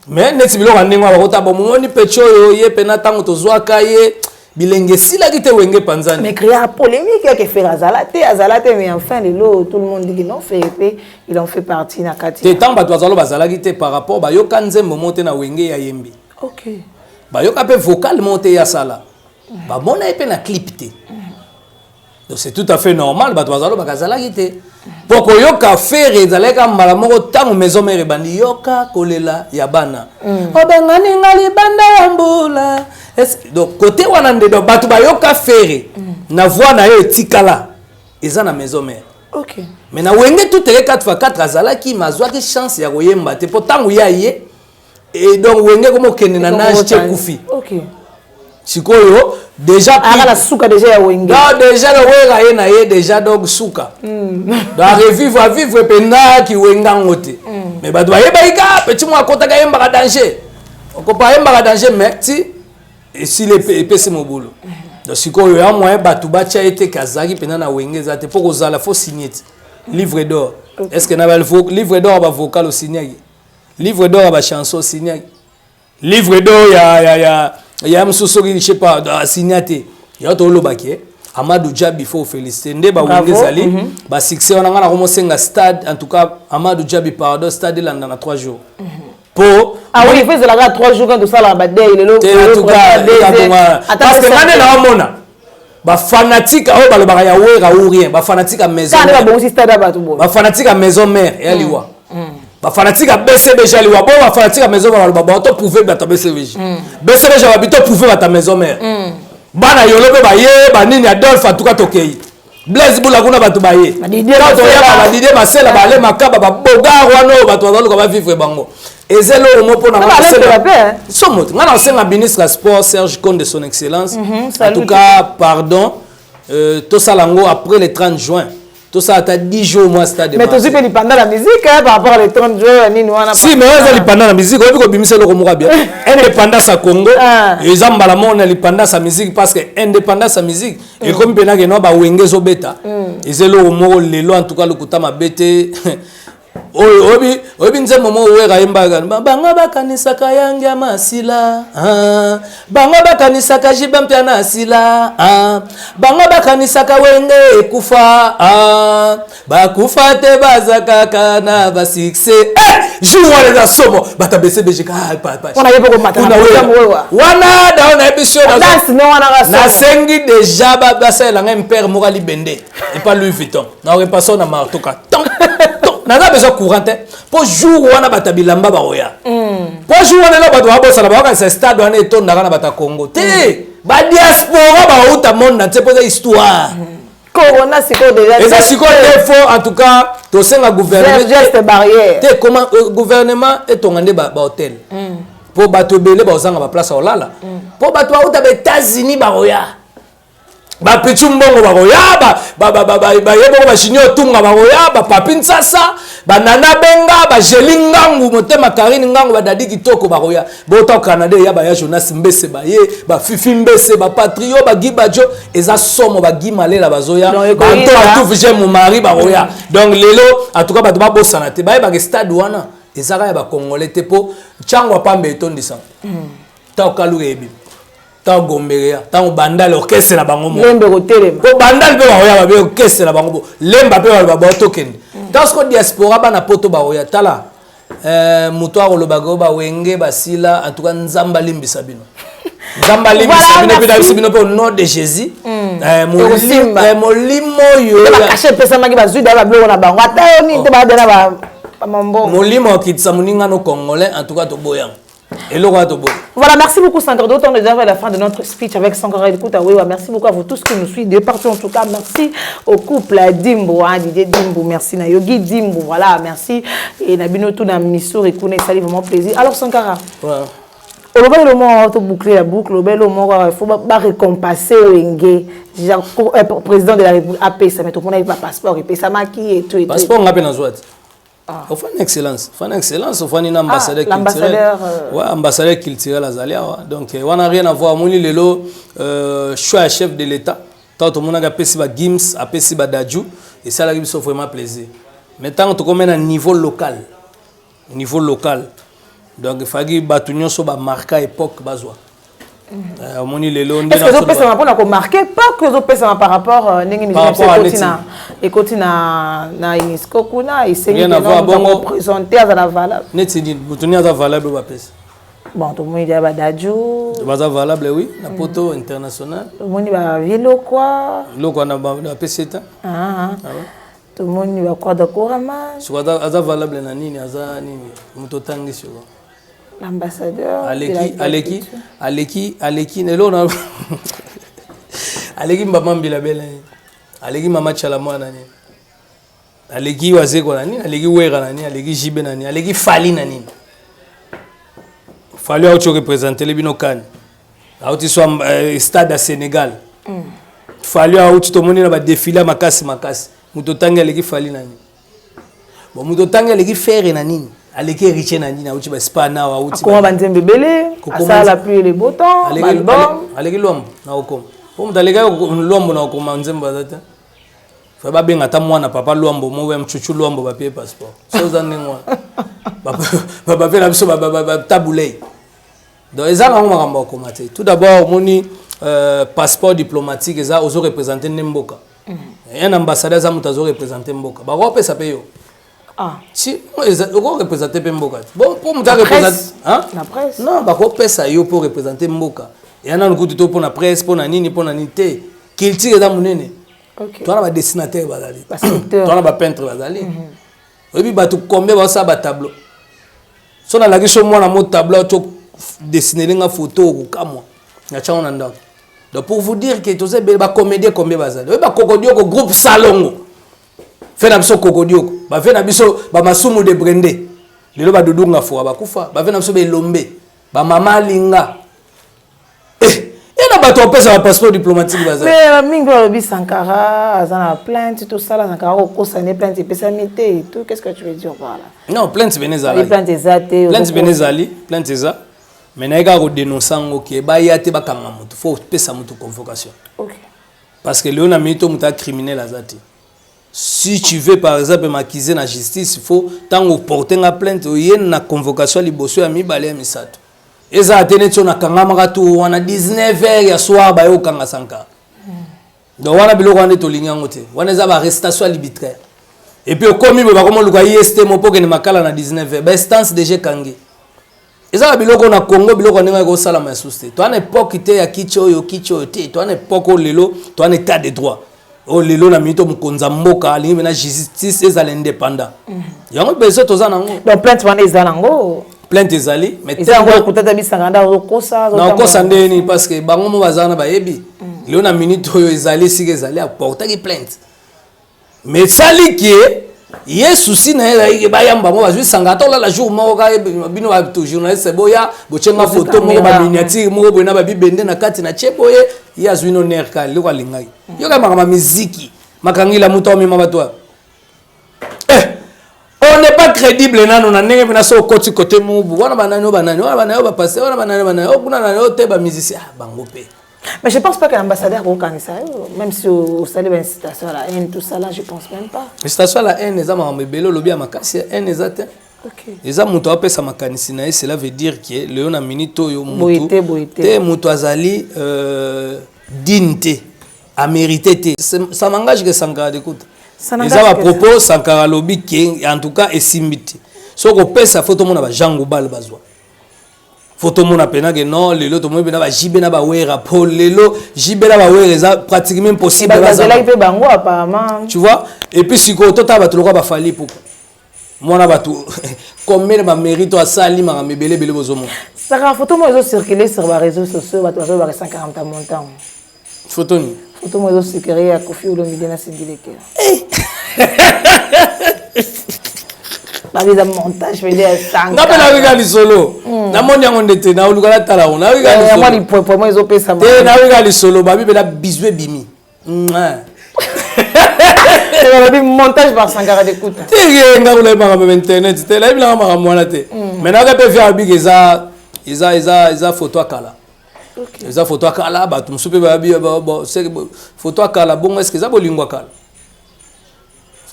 [SPEAKER 1] Mais neti biloko ya ndenge wana, bakota bomomoni peti oyo ye mpena ntango tozwaka ye, bilenge esilaki te, Wenge panzani.
[SPEAKER 5] Mais créa polémique yake Ferre azala te, azala te. Mais enfin lelo tout le monde dit que non, Ferre mpe il en fait partie na kati.
[SPEAKER 1] Te, ntango bato bazala, bazalaki te par rapport bayoka nzembo moko te na Wenge ya yembi. Bayoka mpe vocal moko te ya sala, bamona ye mpe na clip te. Donc c'est tout à fait normal bato bazala bakazalaki te, mpo koyoka Ferre ezalaki kaka mbala moko ntango Maison Mère ebandi, yoka kolela ya bana, obengani nga libanda ya mbula. Donc côté wana nde, donc bato bayoka Ferre na voix na ye etikala eza na Maison Mère. Mais na Wenge tout eke 4x4 azalaki, ma azwaki chance ya koyemba te, mpo ntango ya ye et donc Wenge komo okende na nage ti ekufi. Sikoyo déjà
[SPEAKER 5] aka na suka déjà ya Wenge.
[SPEAKER 1] Non, déjà na Wera ye na ye déjà, donc suka, donc arevivre, avivre mpenza kiwengango te. Mais bato bayebaki ka petit moko akotaka, ayembaka danger, okopa ayembaka danger, mais ti esili epesi mobulu. Donc sikoyo ya moyen bato batya ye te ke azalaki mpenza na Wenge eza te, mpo kozala faut signer ti livre d'or. Est ce que na livre d'or ya bavocal osignaki, livre d'or ya bachanson osignaki, livre d'or ya mosusu soki je sais pas, asigna te? Ya tolobaki Amadou Djabi, faut féliciter nde bawenge ezali basuccès wana. Ngai nakomosenga stade, en tout cas Amadou Djabi, pardon, stade elanda na 3 jours po
[SPEAKER 5] Ah oui, il faut ezalaka 3 jours quand tosala badei lelo.
[SPEAKER 1] Te, en tout cas, parce que ngai nde naomona bafanatique oyo balobaka ya Wera ou rien, bafanatique ya Maison,
[SPEAKER 5] babongisi stade ya bato boye.
[SPEAKER 1] Bafanatique ya Maison Mère ya liwa, bafanatique ya BCBG ya liwa. Bo bafanatique ya Maison Mère baloba bao to prouve bato ya BCBG, BCBG babi to prouve bato ya Maison Mère. Bana yolo mpe baye banini Adolphe, en tout cas tokei. Blaise Bula kuna bato baye. Toyaka ba Didier Masela, ba Ale Makaba, ba Bogar wana oyo bato bazoluka ba vivre bango. Eza eloko moko mpona somo te. Ngai naosenga ministre ya sport Serge Konde, son excellence, en tout cas pardon, tosala yango après le 30 juin, tosala ata 10 jours mwa stade.
[SPEAKER 5] Mais tozwi mpe lipanda na musique, hein, par rapport à le 30 juin nini wana.
[SPEAKER 1] Si, mais eza lipanda na musique, oyebi kobimisa eloko moko ya bien. Indépendance ya Congo eza mbala moko na lipandance ya musique, parce que indépendance ya musique ekomi mpena keno bawenge ezobeta. Eza eloko moko lelo, en tout cas lokuta mabe te. Oyo oyebi nzembo moko Wera ayembaka: bango bakanisaka yange ya masila, ah. Bango bakanisaka jiba mpia na asila, ah. Bango bakanisaka wenge ekufa, ah. Bakufa te, baza kaka na basuccès. Eh, jour wana eza somo, bato abese bejeka wana. Dao nayebi so nasengi déjà basalela ngai mpere moko alibende epa Louis Vuitton na repasso na martoka ton. Naza besoin courant te, mpo jour wana bato ya bilamba bakoya, mpo jour wana elo bato babosana, bakokanisa stade wana etondaka na bato ya Congo te, badiaspora bauta monde entier, mpo eza histoire.
[SPEAKER 5] Corona sikoyo déjà.
[SPEAKER 1] Eza sikoyo te. Fo en tout cas tosenga gouvernement
[SPEAKER 5] geste barrière.
[SPEAKER 1] Te, comment gouvernement etonga nde bahotel, mpo bato ebele bazanga baplace ya kolala, mpo bato bauta ba États-Unis bakoya, bapichu mbongo bakoya, baye bongo bajunior tunga bakoya, bapapi Nsasa, banana benga, bageli ngangu motema, Karine ngangu, badadi kitoko bakoya, bota Canada eya, baya Jonas Mbese, baye bafifi Mbese, bapatrio bagi bajo, eza somo, bagi malela bazoya, banto atufu je momari bakoya. Donc lelo en tout cas bato babosana te, bayebaka stade wana ezaka ya bacongolais te, mpo ntango apamba etondisa, ntango kaluka eyebi, ntango gomberea, ntango Bandale orchestre na bango.
[SPEAKER 5] Lembe kotelema.
[SPEAKER 1] Mpo Bandale mpe bakoya, babe orchestre na bango, Lemba mpe baloba baotokende. Ntango siko diaspora bana poto bakoya, tala, moto akolobaka oyo bawenge basila, en tout cas Nzambe alimbisa bino, Nzambe alimbisa bino mpe nayebisi bino mpe au nom de Jésus, molimo oyo
[SPEAKER 5] bakashe epesamaki, bazwi da babiloko na bango, ata yo nini te, baada na bamambongo.
[SPEAKER 1] Molimo akitisa moninga no congolais, en tout cas toboyango, eloko wana toboya.
[SPEAKER 5] Voilà, merci beaucoup Sankara. D'autant déjà à la fin de notre speech avec Sankara Écoute oui, merci beaucoup à vous tous qui nous suivez de partout en tout cas. Merci au couple Dimbo, hein, Didier Dimbo, merci na Yogi Dimbo, voilà, merci. Et na bino tout na Missouri kuna, ça vraiment plaisir. Alors Sankara.
[SPEAKER 1] Ouais.
[SPEAKER 5] Olobaki le mot to boucler la boucle, olobaki le mot il faut ba récompenser wenge. Déjà président de la République apesa, mais tout le monde a passeport epesamaki et tout et tout.
[SPEAKER 1] Passeport nga pe nazwa te. Ah. Ofani excellence, ofani excellence, ofani na ambassadeur,
[SPEAKER 5] ah, culturel.
[SPEAKER 1] Ouais, ambassadeur culturel azali awa. Donc wana rien à voir. Moni lelo choix ya chef de l'État. Tant tomonaka apesi ba Gims, apesi ba Dadju, esalaki biso vraiment plaisir. Mais ntango tokomi na niveau local, niveau local, donc efaki bato nyonso bamarka époque bazwa. Omoni lelo.
[SPEAKER 5] Nde ezopesama mpona komarquer époque, ezopesama par rapport ndenge musique ekoti na UNESCO kuna, esengi présenter, azala valable.
[SPEAKER 1] Neti nini? Moto nini aza valable bapesa?
[SPEAKER 5] Bon, tomoni dia badaju.
[SPEAKER 1] Baza valable, oui, na poto international.
[SPEAKER 5] Tomoni bavilokwa.
[SPEAKER 1] Biloko wana bapesi eta.
[SPEAKER 5] Tomoni bakwada korama.
[SPEAKER 1] Siko aza valable na nini? Aza nini? Moto otangi siko.
[SPEAKER 5] L'ambassadeur.
[SPEAKER 1] Aleki, aleki, aleki, aleki lelo na aleki mama Mbila Bela nini? Aleki mama Tshala Mwana nini? Aleki Wazeko na nini? Aleki Wera na nini? Aleki Jibe na nini? Aleki Fali na nini? Fali auti oreprésentele bino kani, auti so stade ya Sénégal. Fali auti, tomoni na badéfilé ya makasi makasi. Moto otangi aleki Fali na nini? Bon, moto otangi aleki Ferre na nini? Aleki Héritier na nini? Auti baspa awa, auti
[SPEAKER 5] akoma banzembe ebele, asala pluie le beau temps, album.
[SPEAKER 1] Aleki Lwambo na okoma, po moto alekaki Lwambo na okoma nzembo aza te. Fa babenga ata mwana papa Lwambo moko ya mchuchu Lwambo, bapie passeport so oza ndenge wana, bapie na biso batabulei. Donc eza nango makambo ya okoma te. Tout d'abord omoni passeport diplomatique eza ozo représente nde mboka. Un ambassadeur aza moto azo représente mboka, bakopesa mpe yo. Si okoreprésente mpe mboka te, bon, mpo moto areprésente, non, bakopesa yo mpo représente mboka eya nanu kutu to mpo na presse, mpo na nini, mpo na nini te. Culture eza monene, towana badessinateur bazali, towana bapeintre bazali. Oyebi bato combien baosala batableau? So nalakisi yo mwana mo tableau to dessinele nga photo, okokamwa. Natyango na ndako. Donc pour vous dire que toza ebele, bacomédien combien bazali oyo, bakokodioko, groupe Salongo, fe na biso Kokodioko, bafe na biso bamasumu de Brende, lelo badudunga fua bakufa, bafe na biso belombe, bamama alinga ye na bato bapesa bapasseport diplomatique bazali.
[SPEAKER 5] Mais mingi balobi Sankara aza na plainte, tosala Sankara kokosa ne plainte epesami te et tout. Qu'est-ce que tu veux dire par là?
[SPEAKER 1] Non, plainte bene ezalaki.
[SPEAKER 5] Plainte eza te?
[SPEAKER 1] Plainte bene ezali, plainte eza, mais naye kaka kodénonce yango ke baya te, bakanga motu, faut opesa motu convocation. Parce que lelo na minute oyo, moto acriminel aza te. Si tu veux par exemple m'accuser na justice, il faut ntango oporte nga plainte, oye na convocation ya liboso, ya mibale, ya misato. Ezala te neti oyo nakangamaka tu wana 19 heures ya soir, baye okanga Sankara. Donc wana biloko wana nde tolingi yango te. Wana eza baarrestation arbitraire. Et puis okomi boye, bakoma oluka ist mo mpo okende Makala na 19 heures, bainstance déjà ekangi. Eza na biloko na Congo, biloko ndenge ekosalama lisusu te. Toa na époque te ya kiti oyo, kiti oyo te. Toa na époque oyo lelo toa na état de droit, oyo lelo na minute mokonzi ya mboka alingi mpena justice ezala indépendant. Yango besoin toza nango.
[SPEAKER 5] Donc plainte wana eza nango?
[SPEAKER 1] Plainte ezali, mais
[SPEAKER 5] eza yango okutata bisanga nda ozokosa.
[SPEAKER 1] Nakokosa ndenge nini? Parce que bango mo baza wana, bayebi lelo na minute oyo ezali esika ezali, aportaki plainte, mais esali ke ye susi na ye ezalaki ke bayamba mo bazwi sanga, ata olala jour moko kaka bino bato journaliste boya botyenga photo moko, baminiature moko boye na babibende na kati na tie boye, ye azwi no ner ka eloko alingaki. Yoka makambo ya miziki makangila moto amema bato wana. Eh, on n'est pas crédible nano na ndenge mpena so okoti kote mubu wana, banani oyo, banani wana, banani oyo, bapaster wana, banani, banani oyo kuna, nani oyo te, bamusicien, ah, bango mpe.
[SPEAKER 5] Mais je pense pas que l'ambassadeur kokanisa yo, même si osali baincitation à la haine, tout ça là, je pense même pas.
[SPEAKER 1] Incitation à la haine eza makambo ebele. Olobi ya makasi, haine eza te. Eza moto apesa makanisi na ye. Cela veut dire ke lelo na minute oyo
[SPEAKER 5] Boye
[SPEAKER 1] mutu
[SPEAKER 5] te, boye te.
[SPEAKER 1] Te, moto azali digne te, amérité te. Ça m'engage que Sankara Dekuta.
[SPEAKER 5] Ça n'engage
[SPEAKER 1] eza
[SPEAKER 5] que
[SPEAKER 1] bapropos Sankara alobi ke en tout cas esimbi te. Soki opesa, faut tomona bajean Gubal bazwa, faut tomona mpena ke non, lelo tomoni mpena bajibe na bawera, po lelo jibe na bawera eza pratiquement impossible.
[SPEAKER 5] Bazelaki mpe bango apparemment.
[SPEAKER 1] Tu vois? Et puis sikoyo totala bato lokola bafali pupa, mwana bato, combien bamérite asali, makambo ebele ebele bozomona.
[SPEAKER 5] Saka photo moko ezocircule sur baréseaux sociaux, bato bazolobaka 140 montant.
[SPEAKER 1] Photo nini?
[SPEAKER 5] Photo moko ezocircule ya Kofi Olomide na Cindy Le Cœur, babi eza montage pene ya
[SPEAKER 1] Nga mpe nayoki lisolo, namoni yango nde te, naoluka natala yango, nayoki
[SPEAKER 5] mwa
[SPEAKER 1] lisolo.
[SPEAKER 5] Lipwepwe mo ezopesa.
[SPEAKER 1] Te, nayoki lisolo, babi mpena bizu ebimi. Mouah.
[SPEAKER 5] Balobi montage par Sankara de Kuta.
[SPEAKER 1] Te, nga kuna makambo ya internet te, nayebi nanga makambo wana te. Mais nayoka mpe via abiki eza photo ya kala, eza photo ya kala. Bato mosusu mpe bayabi photo ya kala bongo, est-ce eza bolingo ya kala?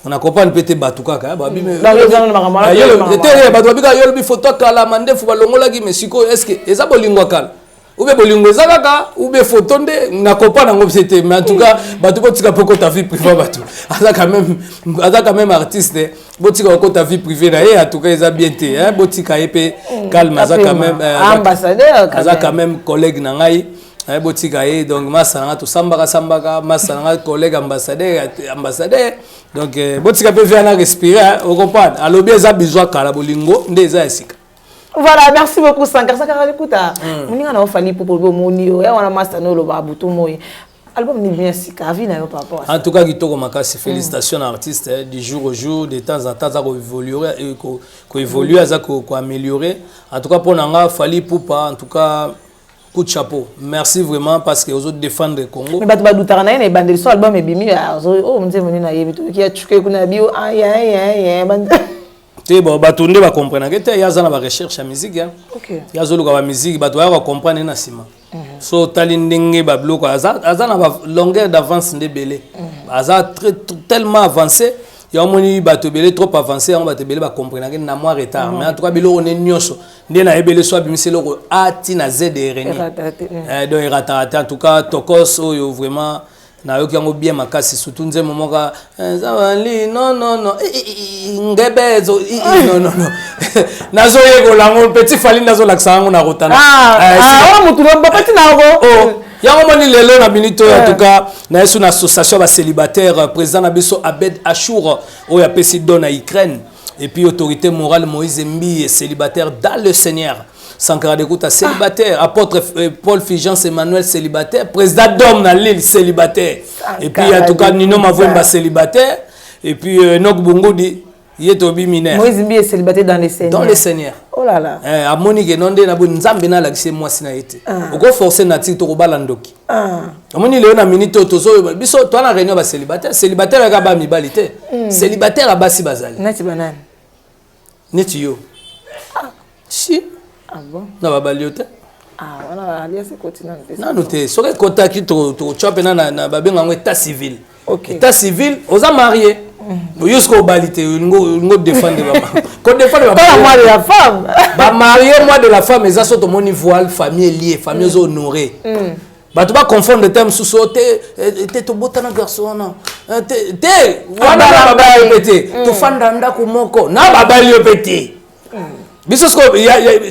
[SPEAKER 1] Na comprendre mpe te, bato kaka babi
[SPEAKER 5] Donc, eza na makambo wana, makambo
[SPEAKER 1] te, bato babika yo lobi photo ya kala, mandefu balongolaki, mais sikoyo est ce que eza bolingo ya kala ou bien bolingo eza kaka ou bien photo nde? Na comprendre yango mpe te. Mais en tout cas bato botika mpe kota vie privée bato. Aza quand même artiste, botika kokota vie privée na ye. En tout cas eza bien te, hein, botika ye mpe calme, aza quand même
[SPEAKER 5] Ambassadeur quand
[SPEAKER 1] aza
[SPEAKER 5] même.
[SPEAKER 1] Quand même collègue na ngai, botika ye. Donc masa na nga, tosambaka sambaka, masa na nga, collègue, ambassadeur, ambassadeur. Donc botika mpe via na respire, hein, ocomprendre. Alobi eza bizwa kala, bolingo nde eza ya sika.
[SPEAKER 5] Voilà, merci beaucoup Sankara. Sankara Likuta, moninga na ofali popo omoni yo ya wana, master no oloba butu moi album ni bien sika avi na yo par rapport à ça.
[SPEAKER 1] En tout cas kitoko makasi, félicitations na artiste, hein, du jour au jour, de temps en temps aza koévoluer, koévoluer, aza koaméliorer. En tout cas mpo na nga, Fally Ipupa, en tout cas coup de chapeau, merci vraiment, parce que ozo défendre Congo.
[SPEAKER 5] Mais bato badutaka na ye na ebandeli so album ebimi, oyo nzembo nini nayebi, toyoki ya cuke kuna bio aya.
[SPEAKER 1] Te, bon, bato nde bacomprenake te. Ye aza na barecherche ya musique, hein. Ye azoluka bamusique, bato baya kocomprendre ye na nsima. So otali ndenge babiloko aza na balongueur d'avance nde ebele, aza tellement avancé. Yango moni bato ebele trop avancé, yango bato ebele bacomprenake na mwa retard. Mais en tout cas biloko nde nyonso nde nayebele, so abimisi eloko A ti na Z ereni.
[SPEAKER 5] Erataka te.
[SPEAKER 1] Donc erataka te. En tout cas tokos oyo vraiment nayoki yango bien makasi, surtout nzembo moko nzamali non non non, ngebe ezo non non non, nazoyekola yango. Petit Fally nazolakisa yango na rotana.
[SPEAKER 5] Wana motu bapati na yango.
[SPEAKER 1] Oh, yango moni lelo na minute oyo, en tout cas na yesu na association ya bacélibataire, président na biso Abed Achour oyo apesi don na Ukraine, et puis autorité morale Moïse Mbiye, célibataire dans le Seigneur. Sankara Dekuta célibataire, apôtre Paul Fulgence Emmanuel célibataire, président Dom na Lille célibataire. Et puis en tout cas Nino Mavwemba célibataire et puis Enoch Bungudi ye tobi mineur.
[SPEAKER 5] Moïse Mbiye est célibataire dans le Seigneur.
[SPEAKER 1] Dans le Seigneur.
[SPEAKER 5] Oh là là.
[SPEAKER 1] Eh, amoni ke non nde na bo Nzambe na alakisi mwasi na ye te.
[SPEAKER 5] Ah.
[SPEAKER 1] Oko forcer nature to kobala ndoki.
[SPEAKER 5] Ah.
[SPEAKER 1] Amoni leo na minute oyo tozo biso to na réunion ba célibataire, célibataire ka ba mibali te. Célibataire basi bazali.
[SPEAKER 5] Neti banani?
[SPEAKER 1] Neti yo.
[SPEAKER 5] Ah.
[SPEAKER 1] Si.
[SPEAKER 5] Ah bon?
[SPEAKER 1] Na babali yo te.
[SPEAKER 5] Ah, wana alias ekoti nanu te.
[SPEAKER 1] Nanu te. Soki ekotaki totya mpe na babenga yango état civil.
[SPEAKER 5] Okay.
[SPEAKER 1] État civil, oza marié. Yo soki obali te, olingo défendre ko défendre
[SPEAKER 5] ba mois de la femme.
[SPEAKER 1] Ba marié mois de la femme eza so tomoni voile, famille liée, famille ozo honoré. Bato ba confondre te mosusu oyo te te tobotana garçon wana te te wana na babali yo mpe te, tofanda ndako moko na babali yo mpe te. Biso sikoyo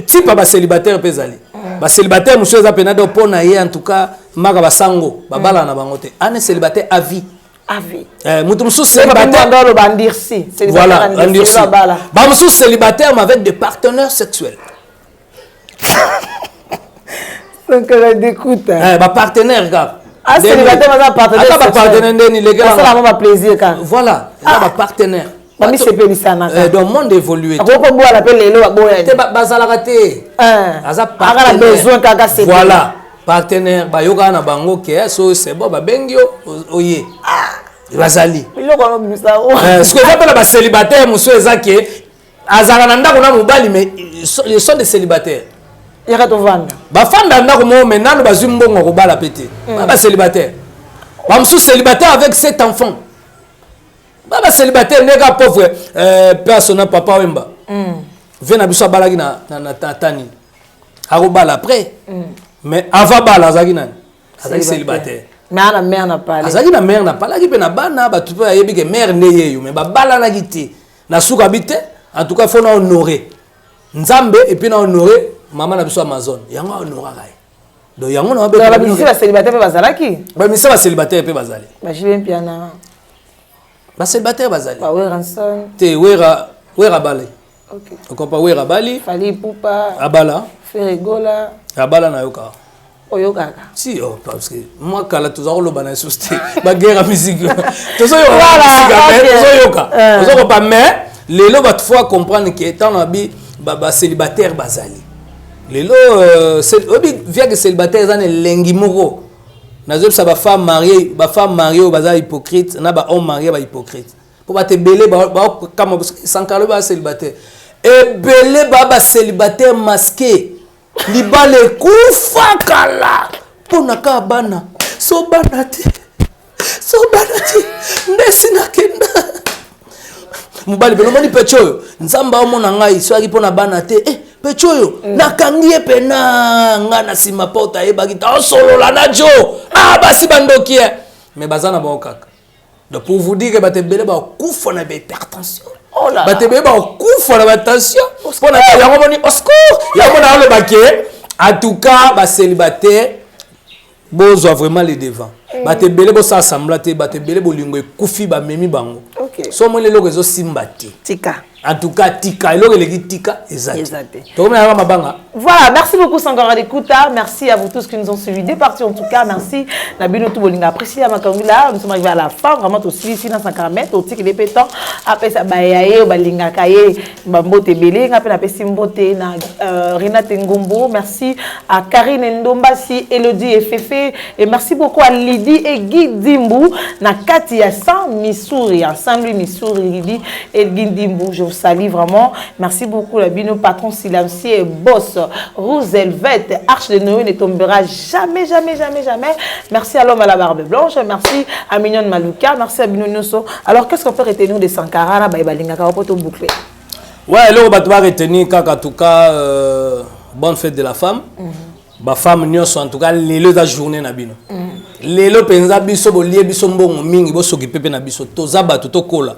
[SPEAKER 1] type ya bacélibataire mpe ezali bacélibataire mosusu eza mpena do mpo na ye, en tout cas maka basango babalana na bango te, ane célibataire à vie.
[SPEAKER 5] À vie.
[SPEAKER 1] Moto mosusu célibataire
[SPEAKER 5] endurci.
[SPEAKER 1] Voilà, endurci. Bamosusu célibataire mais avec des partenaires sexuels.
[SPEAKER 5] Sankara Dekuta.
[SPEAKER 1] Eh, bapartenaire kaka.
[SPEAKER 5] Ah, célibataire baza partenaire.
[SPEAKER 1] Ata bapartenaire ndeni
[SPEAKER 5] lekela ba plaisir kaka.
[SPEAKER 1] Voilà, eza bapartenaire.
[SPEAKER 5] Bamisepelisana.
[SPEAKER 1] Donc monde évolué.
[SPEAKER 5] Akoki kobwala mpe lelo baboya.
[SPEAKER 1] Te, bazalaka te. Aza
[SPEAKER 5] partenaire besoin kaka.
[SPEAKER 1] Voilà, partenaire bayokaka na bango ke so c'est bon, babengi yo, oye, bazali.
[SPEAKER 5] Biloko yango bimisa.
[SPEAKER 1] Soki eza mpe na bacélibataire mosusu eza ke azalaka na ndako na mobali, mais ils sont des célibataires.
[SPEAKER 5] Yaka tovanda.
[SPEAKER 1] Bafanda ndako moko, mais nano bazwi mbongo kobala mpe te. Ba bacélibataire bamosusu célibataire avec sept enfants, ba bacélibataire ndenge kaka pauvre personne Papa Wemba vie na biso abalaki na tani akobala après, mais avant bala azalaki nani? Azalaki célibataire.
[SPEAKER 5] Mais ana mère na pale.
[SPEAKER 1] Azalaki na mère na palaki mpe na bana, bato mpe bayebi ke mère nde yeyo, mais babalanaki te. Na suka bi te, en tout cas faut na honorer Nzambe et puis na honorer mama na biso Amazon, yango ahonoraka ye. Donc yango na
[SPEAKER 5] Bamisi bacélibataire mpe bazalaki.
[SPEAKER 1] Bamisi bacélibataire mpe bazali.
[SPEAKER 5] BaJB Mpiana.
[SPEAKER 1] Bacélibataire bazali.
[SPEAKER 5] Baweranson.
[SPEAKER 1] Te, Wera, Wera bali. Okompa Wera bali.
[SPEAKER 5] Fally Ipupa.
[SPEAKER 1] Abala.
[SPEAKER 5] Ferre Gola.
[SPEAKER 1] Abala na yoka.
[SPEAKER 5] Oyokaka.
[SPEAKER 1] Si, oh, parce que moi kala toza koloba na lisusu te baguerre ya musique, tozoyoka, tozokopa. Mais lelo bato faut comprendre ke ntango na bi bacélibataire bazali lelo, oyebi viake célibataire eza na elengi moko. Nazoyebisa bafemme mariée, bafemme mariée oyo baza hypocrite na bahomme marié bahypocrite, mpo bato ebele bakama Sankara oyo baza célibataire, ebele baa bacélibataire masqué, libala ekufa kala mpo na kaka bana so bana te, so bana te ndesi nakenda mobali pene. Omoni peti oyo Nzambe aomona ngai soki mpo na bana te, peti oyo nakangi ye pena ngai na nsima porte, ayebaki ta osolola na jo. Ah, basi bandoki ye, mais baza na bango kaka. Donc pour vous dire que bato ebele bakufa na bahypertension, bato ebele bakufa na batension mpona yango. Moni au secours, yango na aloba ke en tout cas bacélibataire bozwa vraiment le devant. Bato ebele bosala semblant te, bato ebele bolingo ekufi, bamemi bango. So omoni eloko ezosimba te,
[SPEAKER 5] tika.
[SPEAKER 1] En tout cas tika, eloko eleki tika eza te. Tokomi mabanga.
[SPEAKER 5] Voilà, merci beaucoup Sankara Dekuta, merci à vous tous qui nous ont suivis de partout en tout cas, merci na bino tout bolinga apprécié Makangula. Nous sommes arrivés à la fin, vraiment tout ici dans Sankara met au tic les temps après ça bayaye balinga kaye bambote belé nga pe na pesi mbote na Renate Ngombo, merci à Karine Ndombasi, Elodie et Fefe et merci beaucoup à Lydie et Guy Dimbu na kati ya Saint Missouri, à Saint-Louis Missouri. Lydie et Guy Dimbu, je vous salue vraiment. Merci beaucoup la bino patron Silamsi et boss Roosevelt, Arche de Noé ne tombera jamais, jamais, jamais, jamais. Merci à l'homme à la barbe blanche, merci à Mignon Malouka, merci à Bino Nyoso. Alors qu'est-ce qu'on peut retenir de Sankara na baye balingaka po to boucler?
[SPEAKER 1] Ouais, eloko bato baretenir kaka, en tout cas bonne fête de la femme. Bafemme nyonso, en tout cas lelo eza journée na bino. Lelo mpenza biso bolie biso mbongo mingi, bosokipe mpe na biso, toza bato tokola.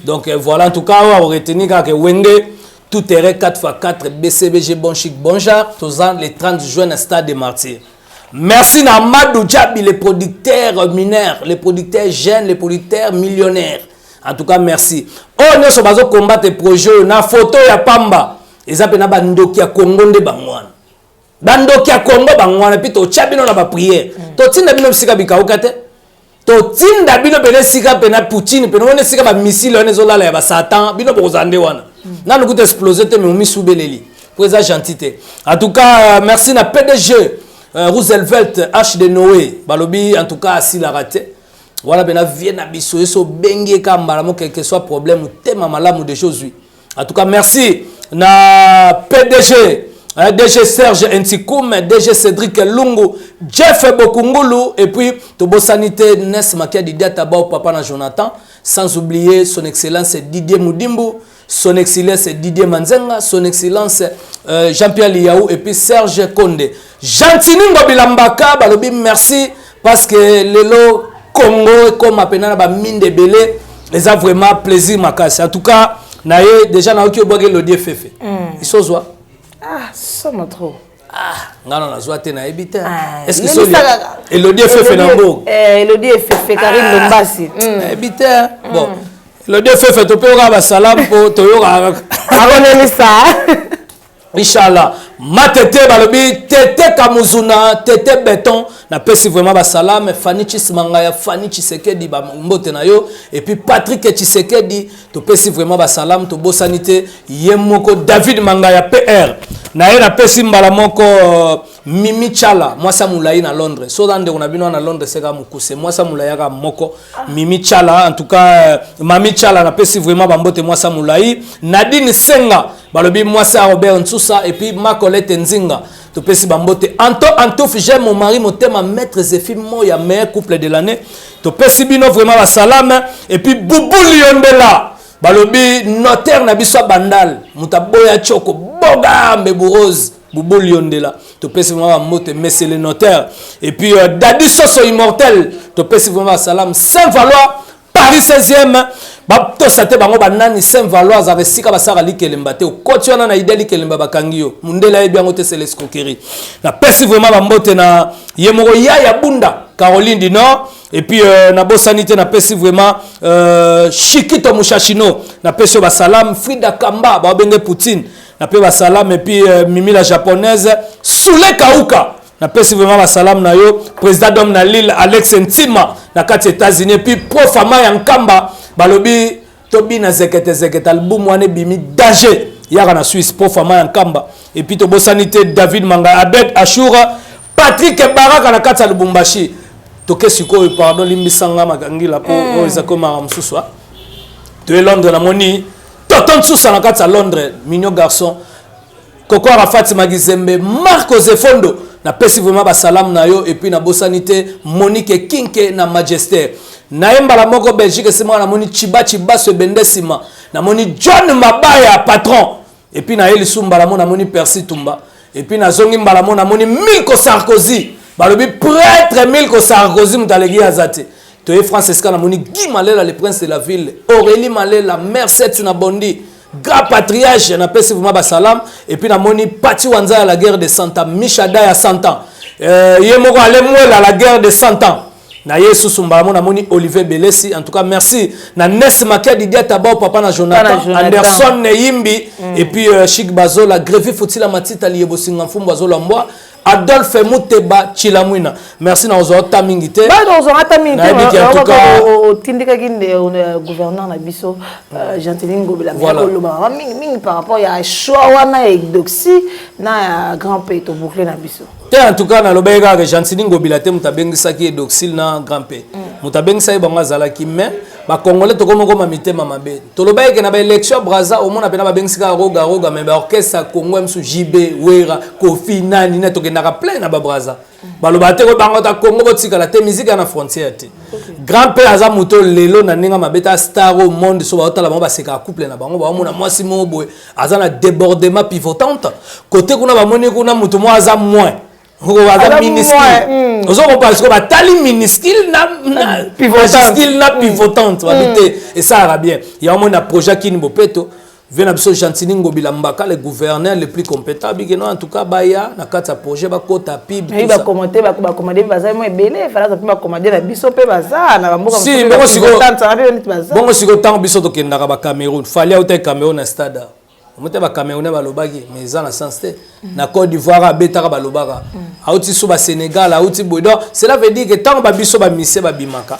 [SPEAKER 1] Donc voilà, en tout cas oyo akoretenir kaka Wenge tout terrain 4x4 BCBG, bon chic bon genre, toza le 30 juin na stade des Martyrs. Merci na Amadou Djabi, les producteurs mineurs, les producteurs jeunes, les producteurs millionnaires. En tout cas merci. Oyo nyonso bazo combattre projet oyo na photo ya pamba, eza mpe na bandoki ya Congo nde bango wana. Bandoki ya Congo bango wana, mpe totya bino na baprière, totinda bino bisika bikauka te, totinda bino pene esika pena Poutine, pene wana esika bamissile wana ezolala ya basatan. Bino bokozala nde wana nanu kuta explose te, me omisubeleli po eza gentil te. En tout cas, merci na PDG Roosevelt H de Noé. Balobi en tout cas asilaka te wana pena vie na biso. Ye so obengi ye kaka mbala mo, quelque soit problème, motema malamu déjà ozwi. En tout cas, merci na PDG, hein, DG Serge Ntikoum, DG Cédric Lungu, Jeff Bokungulu, et puis tobosani te Nes Makia Didier Tabao, papa na Jonathan, sans oublier son excellence Didier Mudimbu, son excellence Didier Manzenga, son excellence Jean-Pierre Liaou et puis Serge Konde. Gentini Ngobila Mbaka, balobi merci parce que lelo Congo comme pena na ba mine ebele, eza vraiment plaisir makasi. En tout cas, na ye déjà nayoki obwaki Elodie Fefe. Isozwa.
[SPEAKER 5] Ah, somo trop.
[SPEAKER 1] Ah, nga na nazwa te, nayebi te.
[SPEAKER 5] Ah,
[SPEAKER 1] est ce que
[SPEAKER 5] lelisa
[SPEAKER 1] soli
[SPEAKER 5] kaka.
[SPEAKER 1] Elodie Fefe na mboka?
[SPEAKER 5] Elodie Efefe, Karine Lombasi.
[SPEAKER 1] Nayebi te. Bon, Elodie Fefe, tope yoka basalamu mpo toyokaka.
[SPEAKER 5] Akolelisa.
[SPEAKER 1] Inshallah matete, balobi tete kamuzuna, tete beton, napesi vraiment basalame. Fani Chisimanga ya Fani Tshisekedi, bambote na yo. Et puis Patrick Tshisekedi, topesi vraiment basalamu. Tobosani te ye moko David Mangaya PR na ye. Napesi mbala moko Mimi Chala, mwasi ya molai na Londres. So oza ndeko na bino wana na Londres, seka mokuse, mwasi ya molai aka moko Mimi Chala. En tout cas, Mami Chala, napesi vraiment bambote, mwasi ya molai. Nadine Senga, balobi mwasi ya Robert Nsusa. Et puis Macolette Nzinga, topesi bambote. Anto Antouf, j'aime mon mari motema, maître Zefi Moya, meilleur couple de l'année, topesi bino vraiment basalame. Et puis Bubu Liondela, balobi notaire na biso ya Bandal, moto aboya tioko boga mbebu rose, Bubu Liondela, topesi vraiment bambote, monsieur le notaire. Et puis Dadi Soso immortel, topesi vraiment basalam. Saint Valois, Paris 16e, batosa te bango banani. Saint Valois azalaka esika basalaka likelemba te. Okoti wana na ide likelemba, bakangi yo. Mundele ayebi yango te, c'est l'escroquerie. Napesi vraiment bambote na ye moko Yaya Bunda, Caroline du Nord. Et puis nabosani te, napesi vraiment Shikito Mushashino, napesi yo basalam. Frida Kamba, babenge Poutine, nape basalam. Et puis Mimi la japonaise, Soule Kauka, napesi vraiment basalam na yo. Président d'homme na Lille, Alex Ntima na kati États-Unis. Et puis Profama ya Nkamba, balobi tobina zekete zekete, album wana ebimi danger, yaka na Suisse, Profama ya Nkamba. Et puis tobosani te David Manga, Abed Ashura, Patrick Baraka na kati ya Lubumbashi. Toke sikoyo, pardon, limbisanga makangila mpo oyo eza komaka mosusu. Toye Londres, namoni Toto Nsusa na kati ya Londres, mignon garçon, Koko Arafat Magizembe, Marco Zefondo, napesi vraiment basalamu na yo. Et puis nabosani te Monique Kinke na Majesté. Naye mbala moko Belgique, esimaka namoni Chiba Chibaso ebende nsima, namoni John Mabaya patron. Et puis naye lisu mbala mo, namoni Percy Tumba. Et puis nazongi mbala mo, namoni Milko Sarkozy, balobi prêtre Milko Sarkozy, moto aleki aza te. Toye France, esika namoni Guy Malela, le prince de la ville, Aurélie Malela, mère set na Bondi, grand patriarche, napesi vraiment basalam. Et puis namoni Pati Wanza ya la guerre de 100 ans, Michada ya 100 ans, ye moko ale mwela la guerre de 100 ans na ye susu. Mbala mo namoni Olivier Belesi. En tout cas, merci na Nes Makia, Didier Tabao, papa na Jonathan,
[SPEAKER 5] Jonathan.
[SPEAKER 1] Anderson Neyimbi. Et puis Chic Bazola, Grevi Futila Matita Liebo Singa Mfumbu Azola Mbwa, Adolphe Muteba Chilamwina, merci na ozwa ota mingi te.
[SPEAKER 5] Bana ozwanga ata mingi.
[SPEAKER 1] Nayebi ke en tout cas-
[SPEAKER 5] Otindikaki nde gouverneur na biso Gentili Ngobila koloba mingi mingi par rapport ya choix wana ya Eudoxie na ya Grand P, toboucle na biso.
[SPEAKER 1] Te, en tout cas nalobaki kaka Gentili Ngobila te moto abengisaki Eudoxie na Grand P. Moto abengisaki bango azalaki, mais bacongolais tokoma koma mitema mabe. Tolobaki ke na baélection ya Braza, omona mpena babengisi kaka Roga Roga, mais baorchestre ya Congo ya mosu, JB, Wera, Kofi, nani na tokendaka plein na babraza. Balobaka te ko bango ta Congo botikala te, musique ya na frontière te. Grand P aza moto lelo na ndenge mabe ta star au monde. So baotala bango, basekaka couple na bango, baomona mwasi moko boye aza na débordement pivotante côté kuna, bamoni kuna moto moko aza moins aza
[SPEAKER 5] Aza
[SPEAKER 1] minuscule.
[SPEAKER 5] moins.
[SPEAKER 1] Ozo comprendre? Sikoyo batali minuscule na
[SPEAKER 5] Pivotante.
[SPEAKER 1] majuscule na pivotante, babi te esalaka bien. Yango moni na projet Kini Bopeto vie na biso, Gentini Ngobila Mbaka, le gouverneur le plus compétent, abiki no. En tout cas, baya na kati ya projet, bakota pib,
[SPEAKER 5] Nayebi
[SPEAKER 1] tout ça.
[SPEAKER 5] bacommande, bacommande baza mo ebele, falaka mpe bacommande na biso mpe baza na bamboka
[SPEAKER 1] Si,
[SPEAKER 5] mosusu.
[SPEAKER 1] bongo
[SPEAKER 5] Mpe neti baza.
[SPEAKER 1] Bongo sikoyo ntango biso tokendaka bacameroun, Fally auta Cameroun na stade. Omote ba Camerounais balobaki mais eza na sens te. Na Côte d'Ivoire abetaka balobaka. Auti so ba Sénégal, auti boye. Donc cela veut dire que tango ba biso ba mise babimaka.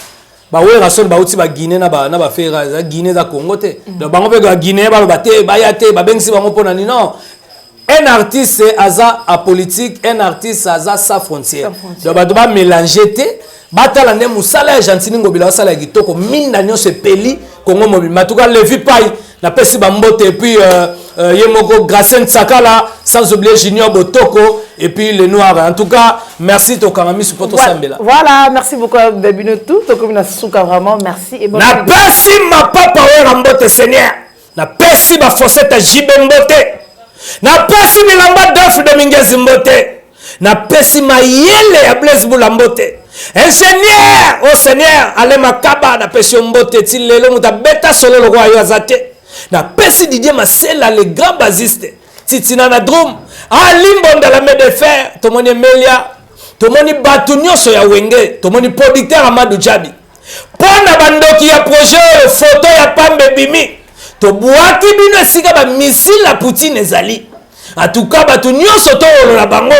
[SPEAKER 1] Ba Werrason bauti ba Guinée na ba na ba Ferre, eza Guinée eza Congo te. Donc bango pe ba Guinée baloba te, baya te, babengisi bango pona nini non. Un artiste aza apolitique, un artiste aza sans frontière. Donc bato ba mélanger te, batala nde mosala ya Gentiny Ngobila osala ya kitoko, minda nyonso epeli Congo mobimba. En tout cas Levi Pai napesi bambote et puis ye moko Gracien Tsakala, sans oublier Junior Botoko et puis le Noir. En tout cas, merci tokanga misu po tosambela.
[SPEAKER 5] Voilà, merci beaucoup Babino tout, tokomi na suka vraiment, merci et bonne
[SPEAKER 1] Napesi mapapa oyo mbote Seigneur. Napesi ba fossette JB mbote. Napesi bilamba Dolph Dominguez mbote. Napesi mayele ya Blaise Bula mbote. Ingénieur, oh Seigneur, ale makaba napesi yo mbote ti lelo moto abeta solo lokola yo aza te. Napesi Didier Masela le grand bassiste. Titina na drum, Ali Mbonda la main de fer, tomoni Emelia, tomoni bato nyonso ya Wenge, tomoni producteur Amadou Djabi. Mpo na bandoki ya projet oyo photo ya pamba ebimi, tobwaki bino esika ba missile ya Poutine ezali. En tout cas bato nyonso towolola bango.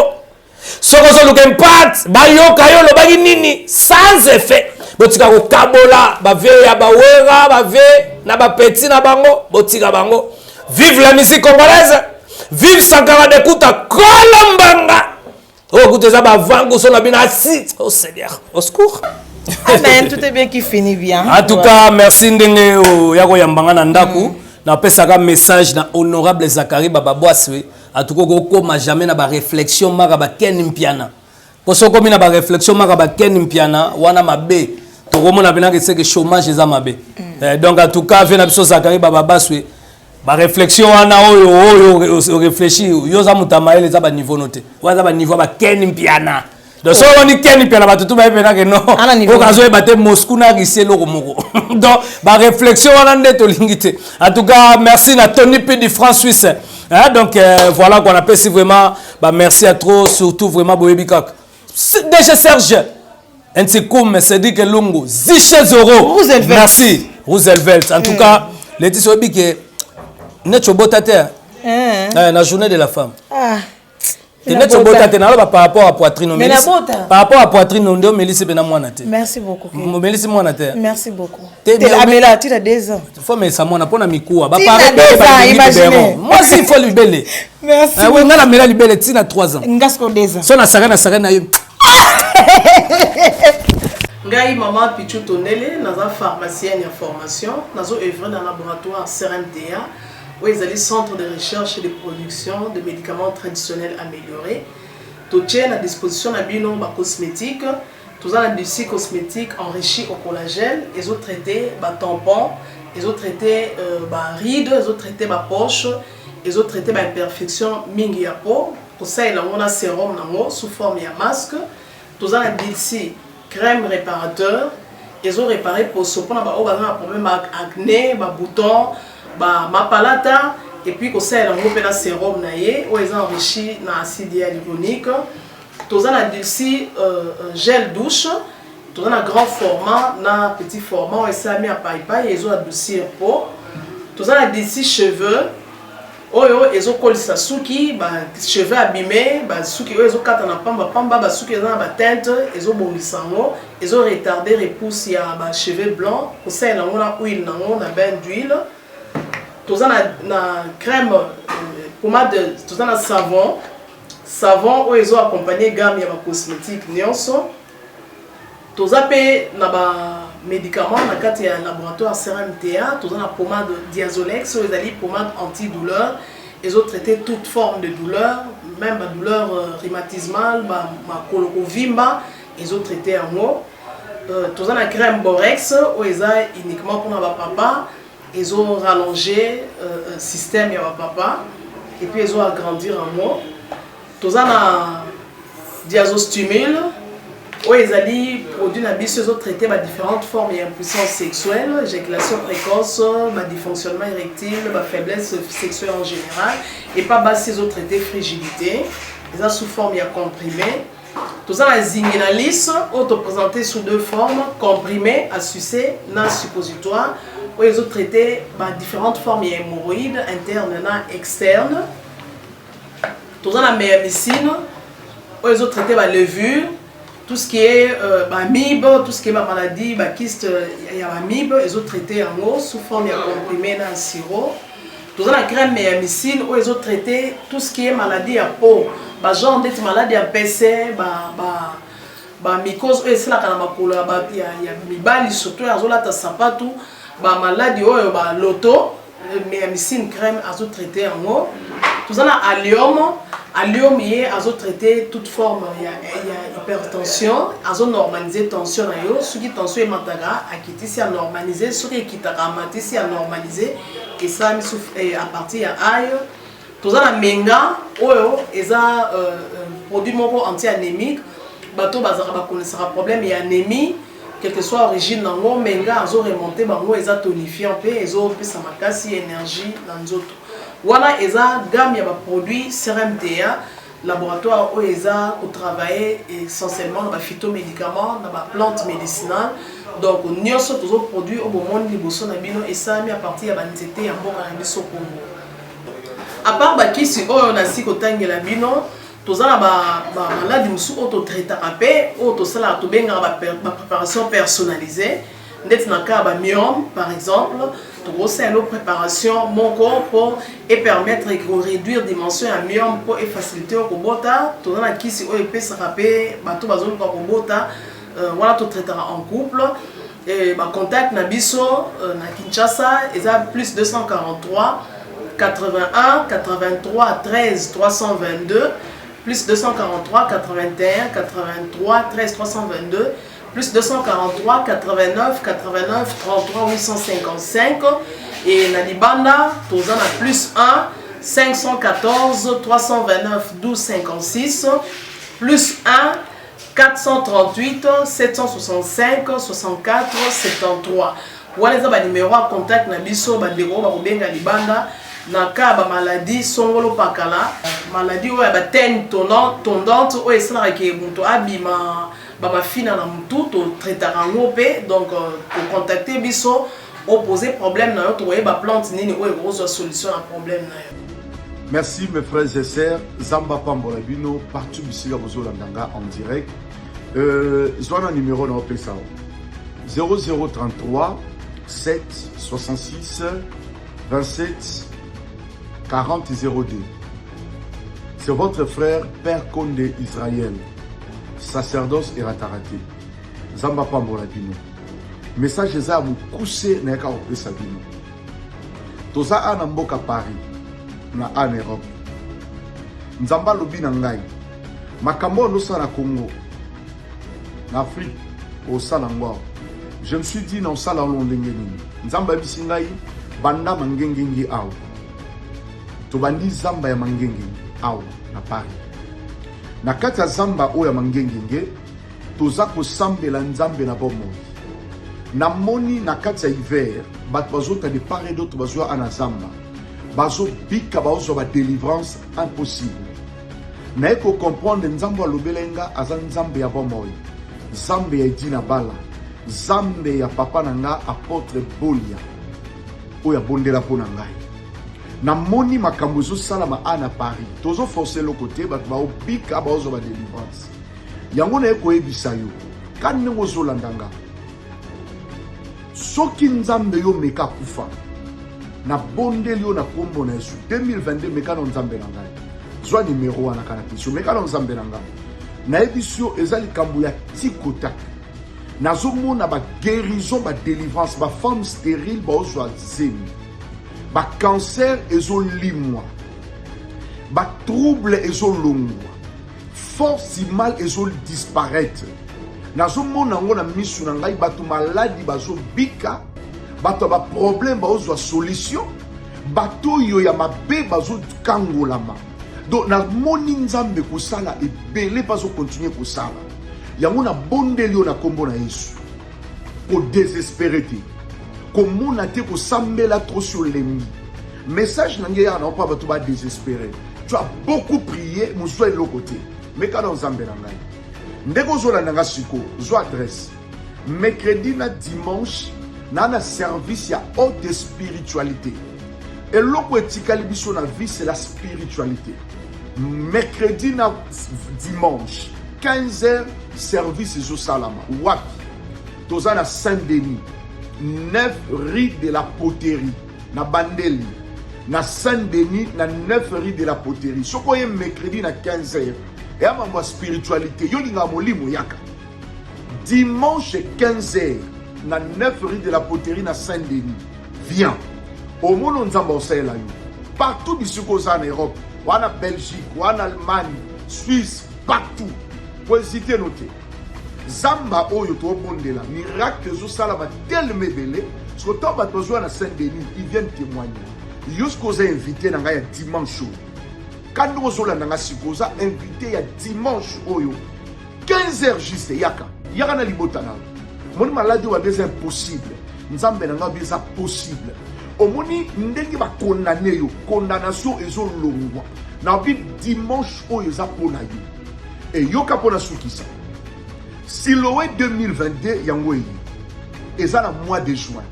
[SPEAKER 1] Soki ozoluka impact, bayoka yo olobaki nini sans effet. Botika kokabola ba vie ya ba Wera, ba vie na ba petit na bango, botika bango. Vive la musique congolaise, vive Sankara Dekuta, Kolombanga. Oh, écoutez, ça va vendre son abina assis. Oh Seigneur, au secours.
[SPEAKER 5] Amen, tout est bien qui finit bien.
[SPEAKER 1] En tout cas, merci ndenge yako yambanga na ndaku. Napesaka message na honorable Zacharie Bababwaswe. En tout cas, okoma jamais na ba réflexion maka ba Ken Mpiana. Po soko mi na ba réflexion maka ba Ken Mpiana wana mabe. Tokomona pena que c'est que chômage eza mabe. Donc en tout cas, vena biso Zacharie Bababaswe. Ba réflexion wana oyo oyo réfléchir, yo za mutama ele za ba niveau noté. Wana ba niveau ba Ken Mpiana. Donc so woni Ken Mpiana ba tutu ba pena que non.
[SPEAKER 5] Ana niveau.
[SPEAKER 1] Okazo e bate Moscou na Russie loko moko. Donc ba réflexion wana nde to lingite. En tout cas, merci na Tony P du France Suisse. Hein, donc voilà qu'on appelle si vraiment ba merci à trop surtout vraiment boyebi kaka. DG Serge Ntikoum, Cédric Lungu, Ziche Zoro.
[SPEAKER 5] Roosevelt.
[SPEAKER 1] Merci Roosevelt. En tout cas, Laetitia Obike necho botater. Na journée de la femme.
[SPEAKER 5] Ah.
[SPEAKER 1] Te necho botater na ba par rapport à poitrine
[SPEAKER 5] Mais na bota.
[SPEAKER 1] Par rapport à poitrine ndio melisi pena mwana te.
[SPEAKER 5] Merci beaucoup.
[SPEAKER 1] Melisi mwana te.
[SPEAKER 5] Merci beaucoup.
[SPEAKER 1] Te,
[SPEAKER 5] Te
[SPEAKER 1] mais
[SPEAKER 5] amela tu as 2 ans.
[SPEAKER 1] Faut mais ça mwana pona mikuwa. Ba
[SPEAKER 5] Tina
[SPEAKER 1] parler
[SPEAKER 5] deux
[SPEAKER 1] ba
[SPEAKER 5] ans,
[SPEAKER 1] lingi
[SPEAKER 5] imaginez.
[SPEAKER 1] biberon. Moi aussi il faut libelle.
[SPEAKER 5] Merci.
[SPEAKER 1] Ah oui, ngala mela libelle tina 3 ans.
[SPEAKER 5] Ngasko 2 ans.
[SPEAKER 1] So na saka na saka na yo.
[SPEAKER 3] Ngai maman Pichou Tondele, naza pharmacienne ya formation, nazo œuvrer dans laboratoire CRMTA, où ezali centre de recherche et de production de médicaments traditionnels améliorés. Totie na disposition na bino ba cosmétiques, toza na d'ici cosmétique enrichi au collagène, ezo traiter ba tampons, ezo traiter ba rides, ezo traiter ba poches, ezo traiter ba imperfections mingi ya peau, kosalela yango na sérum nango sous forme ya masque. Toza na d'ici crème réparateur, ezo réparer poso pona ba oyo baza na problème ya acné, ba boutons, ba mapalata, et puis kosalela yango pe na sérum na ye oyo eza enrichi na acide hyaluronique. Toza na d'ici gel douche, toza na grand format na petit format oyo esalami ya paipai ezo adoucir peau. Toza na d'ici cheveux oyo ezokolisa suki, ba cheveux abîmés, ba suki oyo ezokata na pamba pamba, ba suki eza na ba teinte ezobongisa yango, ezo retarder repousse ya ba cheveux blancs, kosalela yango na huile nango na bain d'huile. Toza na crème pommade, toza na savon, savon oyo ezo accompagner gamme ya ba cosmétiques nyonso. Toza pe na ba médicaments na kati ya laboratoire CRMTA, toza na pommade Diazolex oyo ezali pommade anti-douleur, ezo traiter toute forme de douleur, même ba douleur rhumatismale, ba makolo kovimba, ezo traiter yango. Toza na crème Borex oyo eza uniquement mpona ba papa, ezo rallonger système ya ba papa et puis ezo agrandir yango. Toza na Diazostimule oyo ezali produit na biso ezo traiter ba différentes formes ya impuissance sexuelle, éjaculation précoce, ba dysfonctionnement érectile, ba faiblesse sexuelle en général, et pas basi ezo traiter frigidité, eza sous forme ya comprimé. Toza na Zinginalice oyo to présenter sous deux formes, comprimé à sucer na suppositoire. oyo ezo traiter ba différentes formes ya hémorroïde interne na externe. Toza na meyamicine oyo ezo traiter ba levure, tout ce qui est euh, ba amibe, tout ce qui est ba maladie, ba kyste ya ba amibe, ezo traiter yango sous forme ya comprimé na sirop. Toza na crème meyamicine oyo ezo traiter tout ce qui est maladie ya peau, ba genre ndeti maladie ya mpese, ba ba ba mycose oyo esalaka na makolo ya, ba, ya, ya mibali, surtout azolata sapatu, ba maladi oyo ba loto, meyamicine crème azo traiter yango. Toza na allium. Allium ye azo traiter toute forme ya, ya hypertension, azo normaliser tension na yo. Soki tension emataka, akitisi, anormaliser. Soki ekitaka, amatisi, anormaliser. Esalami eh, à partir ya ail. Toza na menga oyo eza euh, euh, produit moko anti-anémique. Bato bazalaka bakonesaka problème ya anémie, quelle que soit origine nango, menga azo remonter bango. Eza tonifiant mpe ezopesa makasi, énergie na nzoto. Wana eza gamme ya baproduit CRMTA, laboratoire oyo eza kotravailler essentiellement na baphytomédicament, na baplante médicinale. Donc nyonso tozoproduit oyo bomoni liboso na bino esalami à partir ya banzete ya mboka na biso Congo. À part bakisi oyo nasi kotangela bino, toza na bamaladi mosusu oyo totraitaka mpe oyo tosalaka, tobengaka bapréparation personnalisée. Ndeti na cas ya bamyome par exemple, tokosala elo préparation moko mpo epermettre koréduire dimension ya myome mpo efacilité oyo kobota. Toza na kisi oyo epesaka mpe bato bazoluka kobota, wana totraitaka en couple. Bacontact na biso na Kinshasa eza plus 243 81 83 13 322, plus 243 81 83 13 322, plus 243 89 89 33 855. Et na libanda toza na plus 1 514 329 12 56, plus 1 438 765 64 73. Wana eza banimero ya contact na biso. Bandeko oyo bakobenga libanda na ka ya bamaladi songolo pakala, maladi oyo ya bateignes tondante oyo esalaka ke moto abima bamafina na motu, totraitaka yango mpe. Donc kocontacte biso, opose problème na yo, tokoyeba plante nini oyo ekokozwa solution na problème na yo.
[SPEAKER 8] Merci mes frères et sœurs, Zamba pambola bino partout bisika bozolanda nga en direct. Zwa na numéro na opesa 0033 7 66 27 40 02. C'est votre frère Père Konde Israël, sacerdoce eratarate. Zamba pambola bino. Message eza ya mokuse nayaka kopesa bino. Toza a na mboka Paris na en Europe. Nzambe alobi na ngai makambo oyo ndosala na Congo, na Afrique, osala yango awa. Je me suis dit, na osala yango ndenge nini? Nzambe ayebisi ngai, banda mangengenge awa. Tobandi zamba ya mangengenge awa na Paris. Na kati ya zamba oyo ya mangengenge, toza kosambela Nzambe na bomoi. Namoni na kati ya hiver bato bazota de part et d'autre, bazwa ana zamba, bazobika, bazozwa badelivrance impossible. Naye kocomprendre, Nzambe alobelai nga aza Nzambe ya bomoi, Nzambe ya Edina Bala, Nzambe ya papa na nga apôtre Bolia oyo abondela mpo na ngai. Namoni makambo ezosalama a na Paris, tozoforce eloko te, bato baobika, baozwa badelivrance. Yango naye koyebisa yo ka ndenge ozolanda nga, soki Nzambe yo meka akufa, nabondeli yo na nkombo na Yesu, 2022 meka na Nzambe na ngai. Zwa nimero wana kaka na pesi yo, meka na Nzambe na ngai. Nayebisi yo, eza likambo ya tikotak. Nazomona baguérison, badelivrance, bafemme stérile baozwa zemi, bacancer ezolimwa, batrouble ezolongwa, force mal ezodisparaître. Nazomona yango na misu na ngai, bato maladi bazobika, bato ya baproblème baozwa solution, bato oyo ya mabe bazokangolama. Donc namoni Nzambe kosala ebele mpe azokontinue kosala yango. Nabondeli yo na nkombo na Yesu, kodésespérer te, komona te kosambela trop si olembi. Message na ngai eyaka na mpo bato badésespérer. Tu as beaucoup prié, mozwa eloko te, meka na Nzambe na ngai. Ndenge ozolanda nga sikoyo, zwa adresse. Mercredi na dimanche. Na na service ya haute spiritualité. Eloko etikali biso na vie, c'est la spiritualité. Mercredi na dimanche 15h, service ezosalama wapi? Toza na Saint-Denis, 9 rue de la Poterie, na Bandeli, na Saint-Denis, na 9 rue de la Poterie. Soki oye mercredi na 15h, eya mambo ya spiritualité. Yo olingaka molimo, yaka dimanche 15h na 9 rue de la Poterie na Saint-Denis. Viens, omona Nzambe aosalela yo partout. Bisika oza na Europe wana, Belgique wana, Allemagne, Suisse, partout, kohésiter no te. Zamba oyo tobondela, miracle ezosalama telema ebele. Soki ntango bato bazwa na Saint-Denis, ils viennent témoigner. Yo soki oza invité na ngai ya dimanche oyo, kandi ozolanda nga sikoyo, oza invité ya dimanche oyo 15 heures juste. Yaka, yaka na libota na yo. Omoni maladie oyo babi eza impossible, Nzambe na ngai abi eza possible. Omoni ndenge bakondane yo, condamnation ezolongwa na bi dimanche oyo eza mpo na yo. Eyoka mpo na sukisa Siloe 2022, yango eyi eza na mois de juin.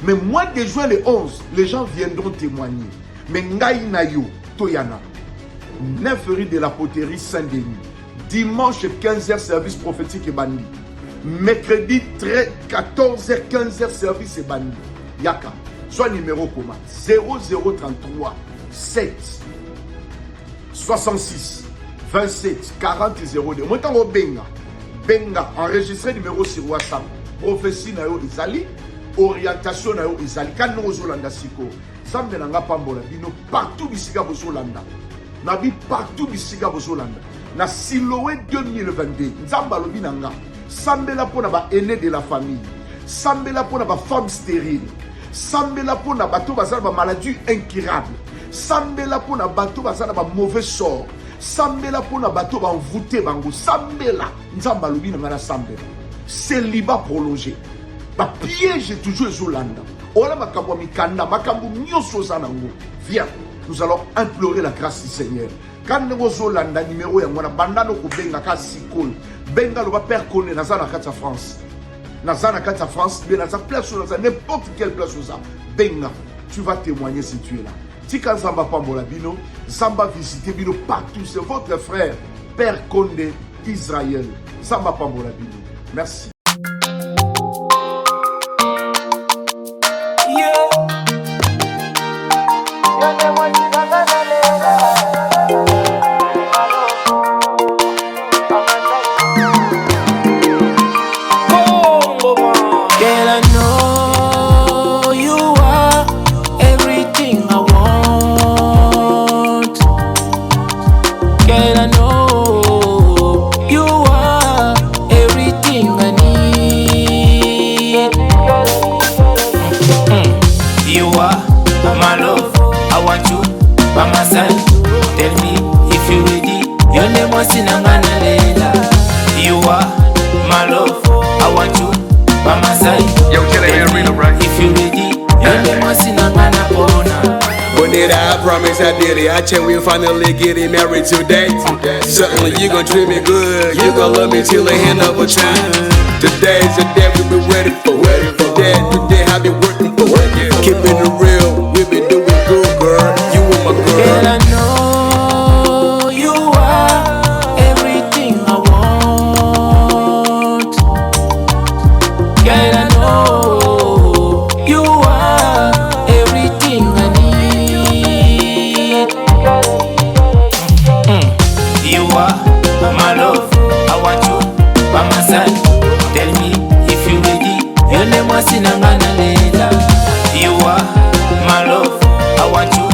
[SPEAKER 8] Mais mois de juin, le 11, les gens viendront témoigner. Mais ngai na yo toyana 9 rue de la Poterie, Saint-Denis, dimanche 15h, service prophétique ebandi. Mercredi 14h, 15h, service ebandi. Yaka, soit numéro koma 0033 7 66 27 40 02. Moi ntango obenga, benga, enregistre numéro sur WhatsApp. Prophétie na yo ezali, orientation na yo ezali. Kandi ndenge ozolanda sikoyo, Nzambe na nga pambola bino partout bisika bozolanda na bi, partout bisika bozolanda na Siloe 2022. Nzambe alobi na nga: sambela mpo na baaîné de la famille, sambela mpo na bafemme stérile, sambela mpo na bato baza na bamaladie incurable, sambela mpo na bato baza na bamauvais sort, sambela mpo na bato banvute bango, sambela. Nzambe alobi na ngai nasambela célibat prolongé, bapiège toujours ezolanda ola, makambo ya mikanda, makambo nyonso oza nango. Viens, nous allons implorer la grâce du Seigneur. Kandi ndenge ozolanda numéro yango wana, banda no kobenga ka sikoyo. Benga, loba: "Père Kone, naza na kati ya France, naza na kati ya France bien, naza place oyo, naza n'importe quelle place oza, benga." Tu vas témoigner si tu es là. Tika Nzambe apambola bino, Nzambe avisite bino partout. C'est votre frère, Père Konde Israël. Nzambe apambola bino, merci.
[SPEAKER 2] Girl, I know you are everything I want. Girl, I know you are everything I need. You are my love, I want you by my side. Tell me if you ready. Your name was in lela. You are my love, I want you by my side.
[SPEAKER 9] Yo, Kelly
[SPEAKER 2] Tell me
[SPEAKER 9] Arena, right?
[SPEAKER 2] if you ready. Your name was in pona.
[SPEAKER 9] Bonita, I promise I did it. I check we finally getting married today. Certainly you gon' treat me good. You gon' love me till the end of a time. Today's the day we been ready for. Today, today I been working for. Keeping it real, we been doing good, girl. You and my
[SPEAKER 2] Girl,
[SPEAKER 9] girl.
[SPEAKER 2] I know you are everything I want. Girl, I know you are everything I need. You are my love, I want you by my side. Tell me if you ready. Your name was in lela. You are my love, I want you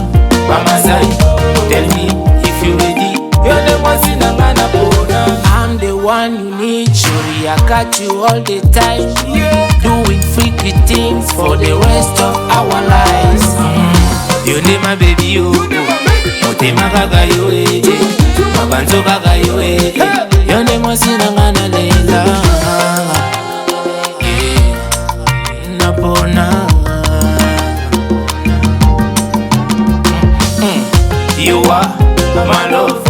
[SPEAKER 2] by my side. Tell me if you ready. Your name was in pona. I'm the one you need, shorty. I got you all the time. Doing freaky things for the rest of our lives. You need my baby, you. Motema kaka yo, eh, eh. Mabanzo kaka yo, eh, eh. Yo nde mwasi na nga na lela. Yeah. Napona. You are my love.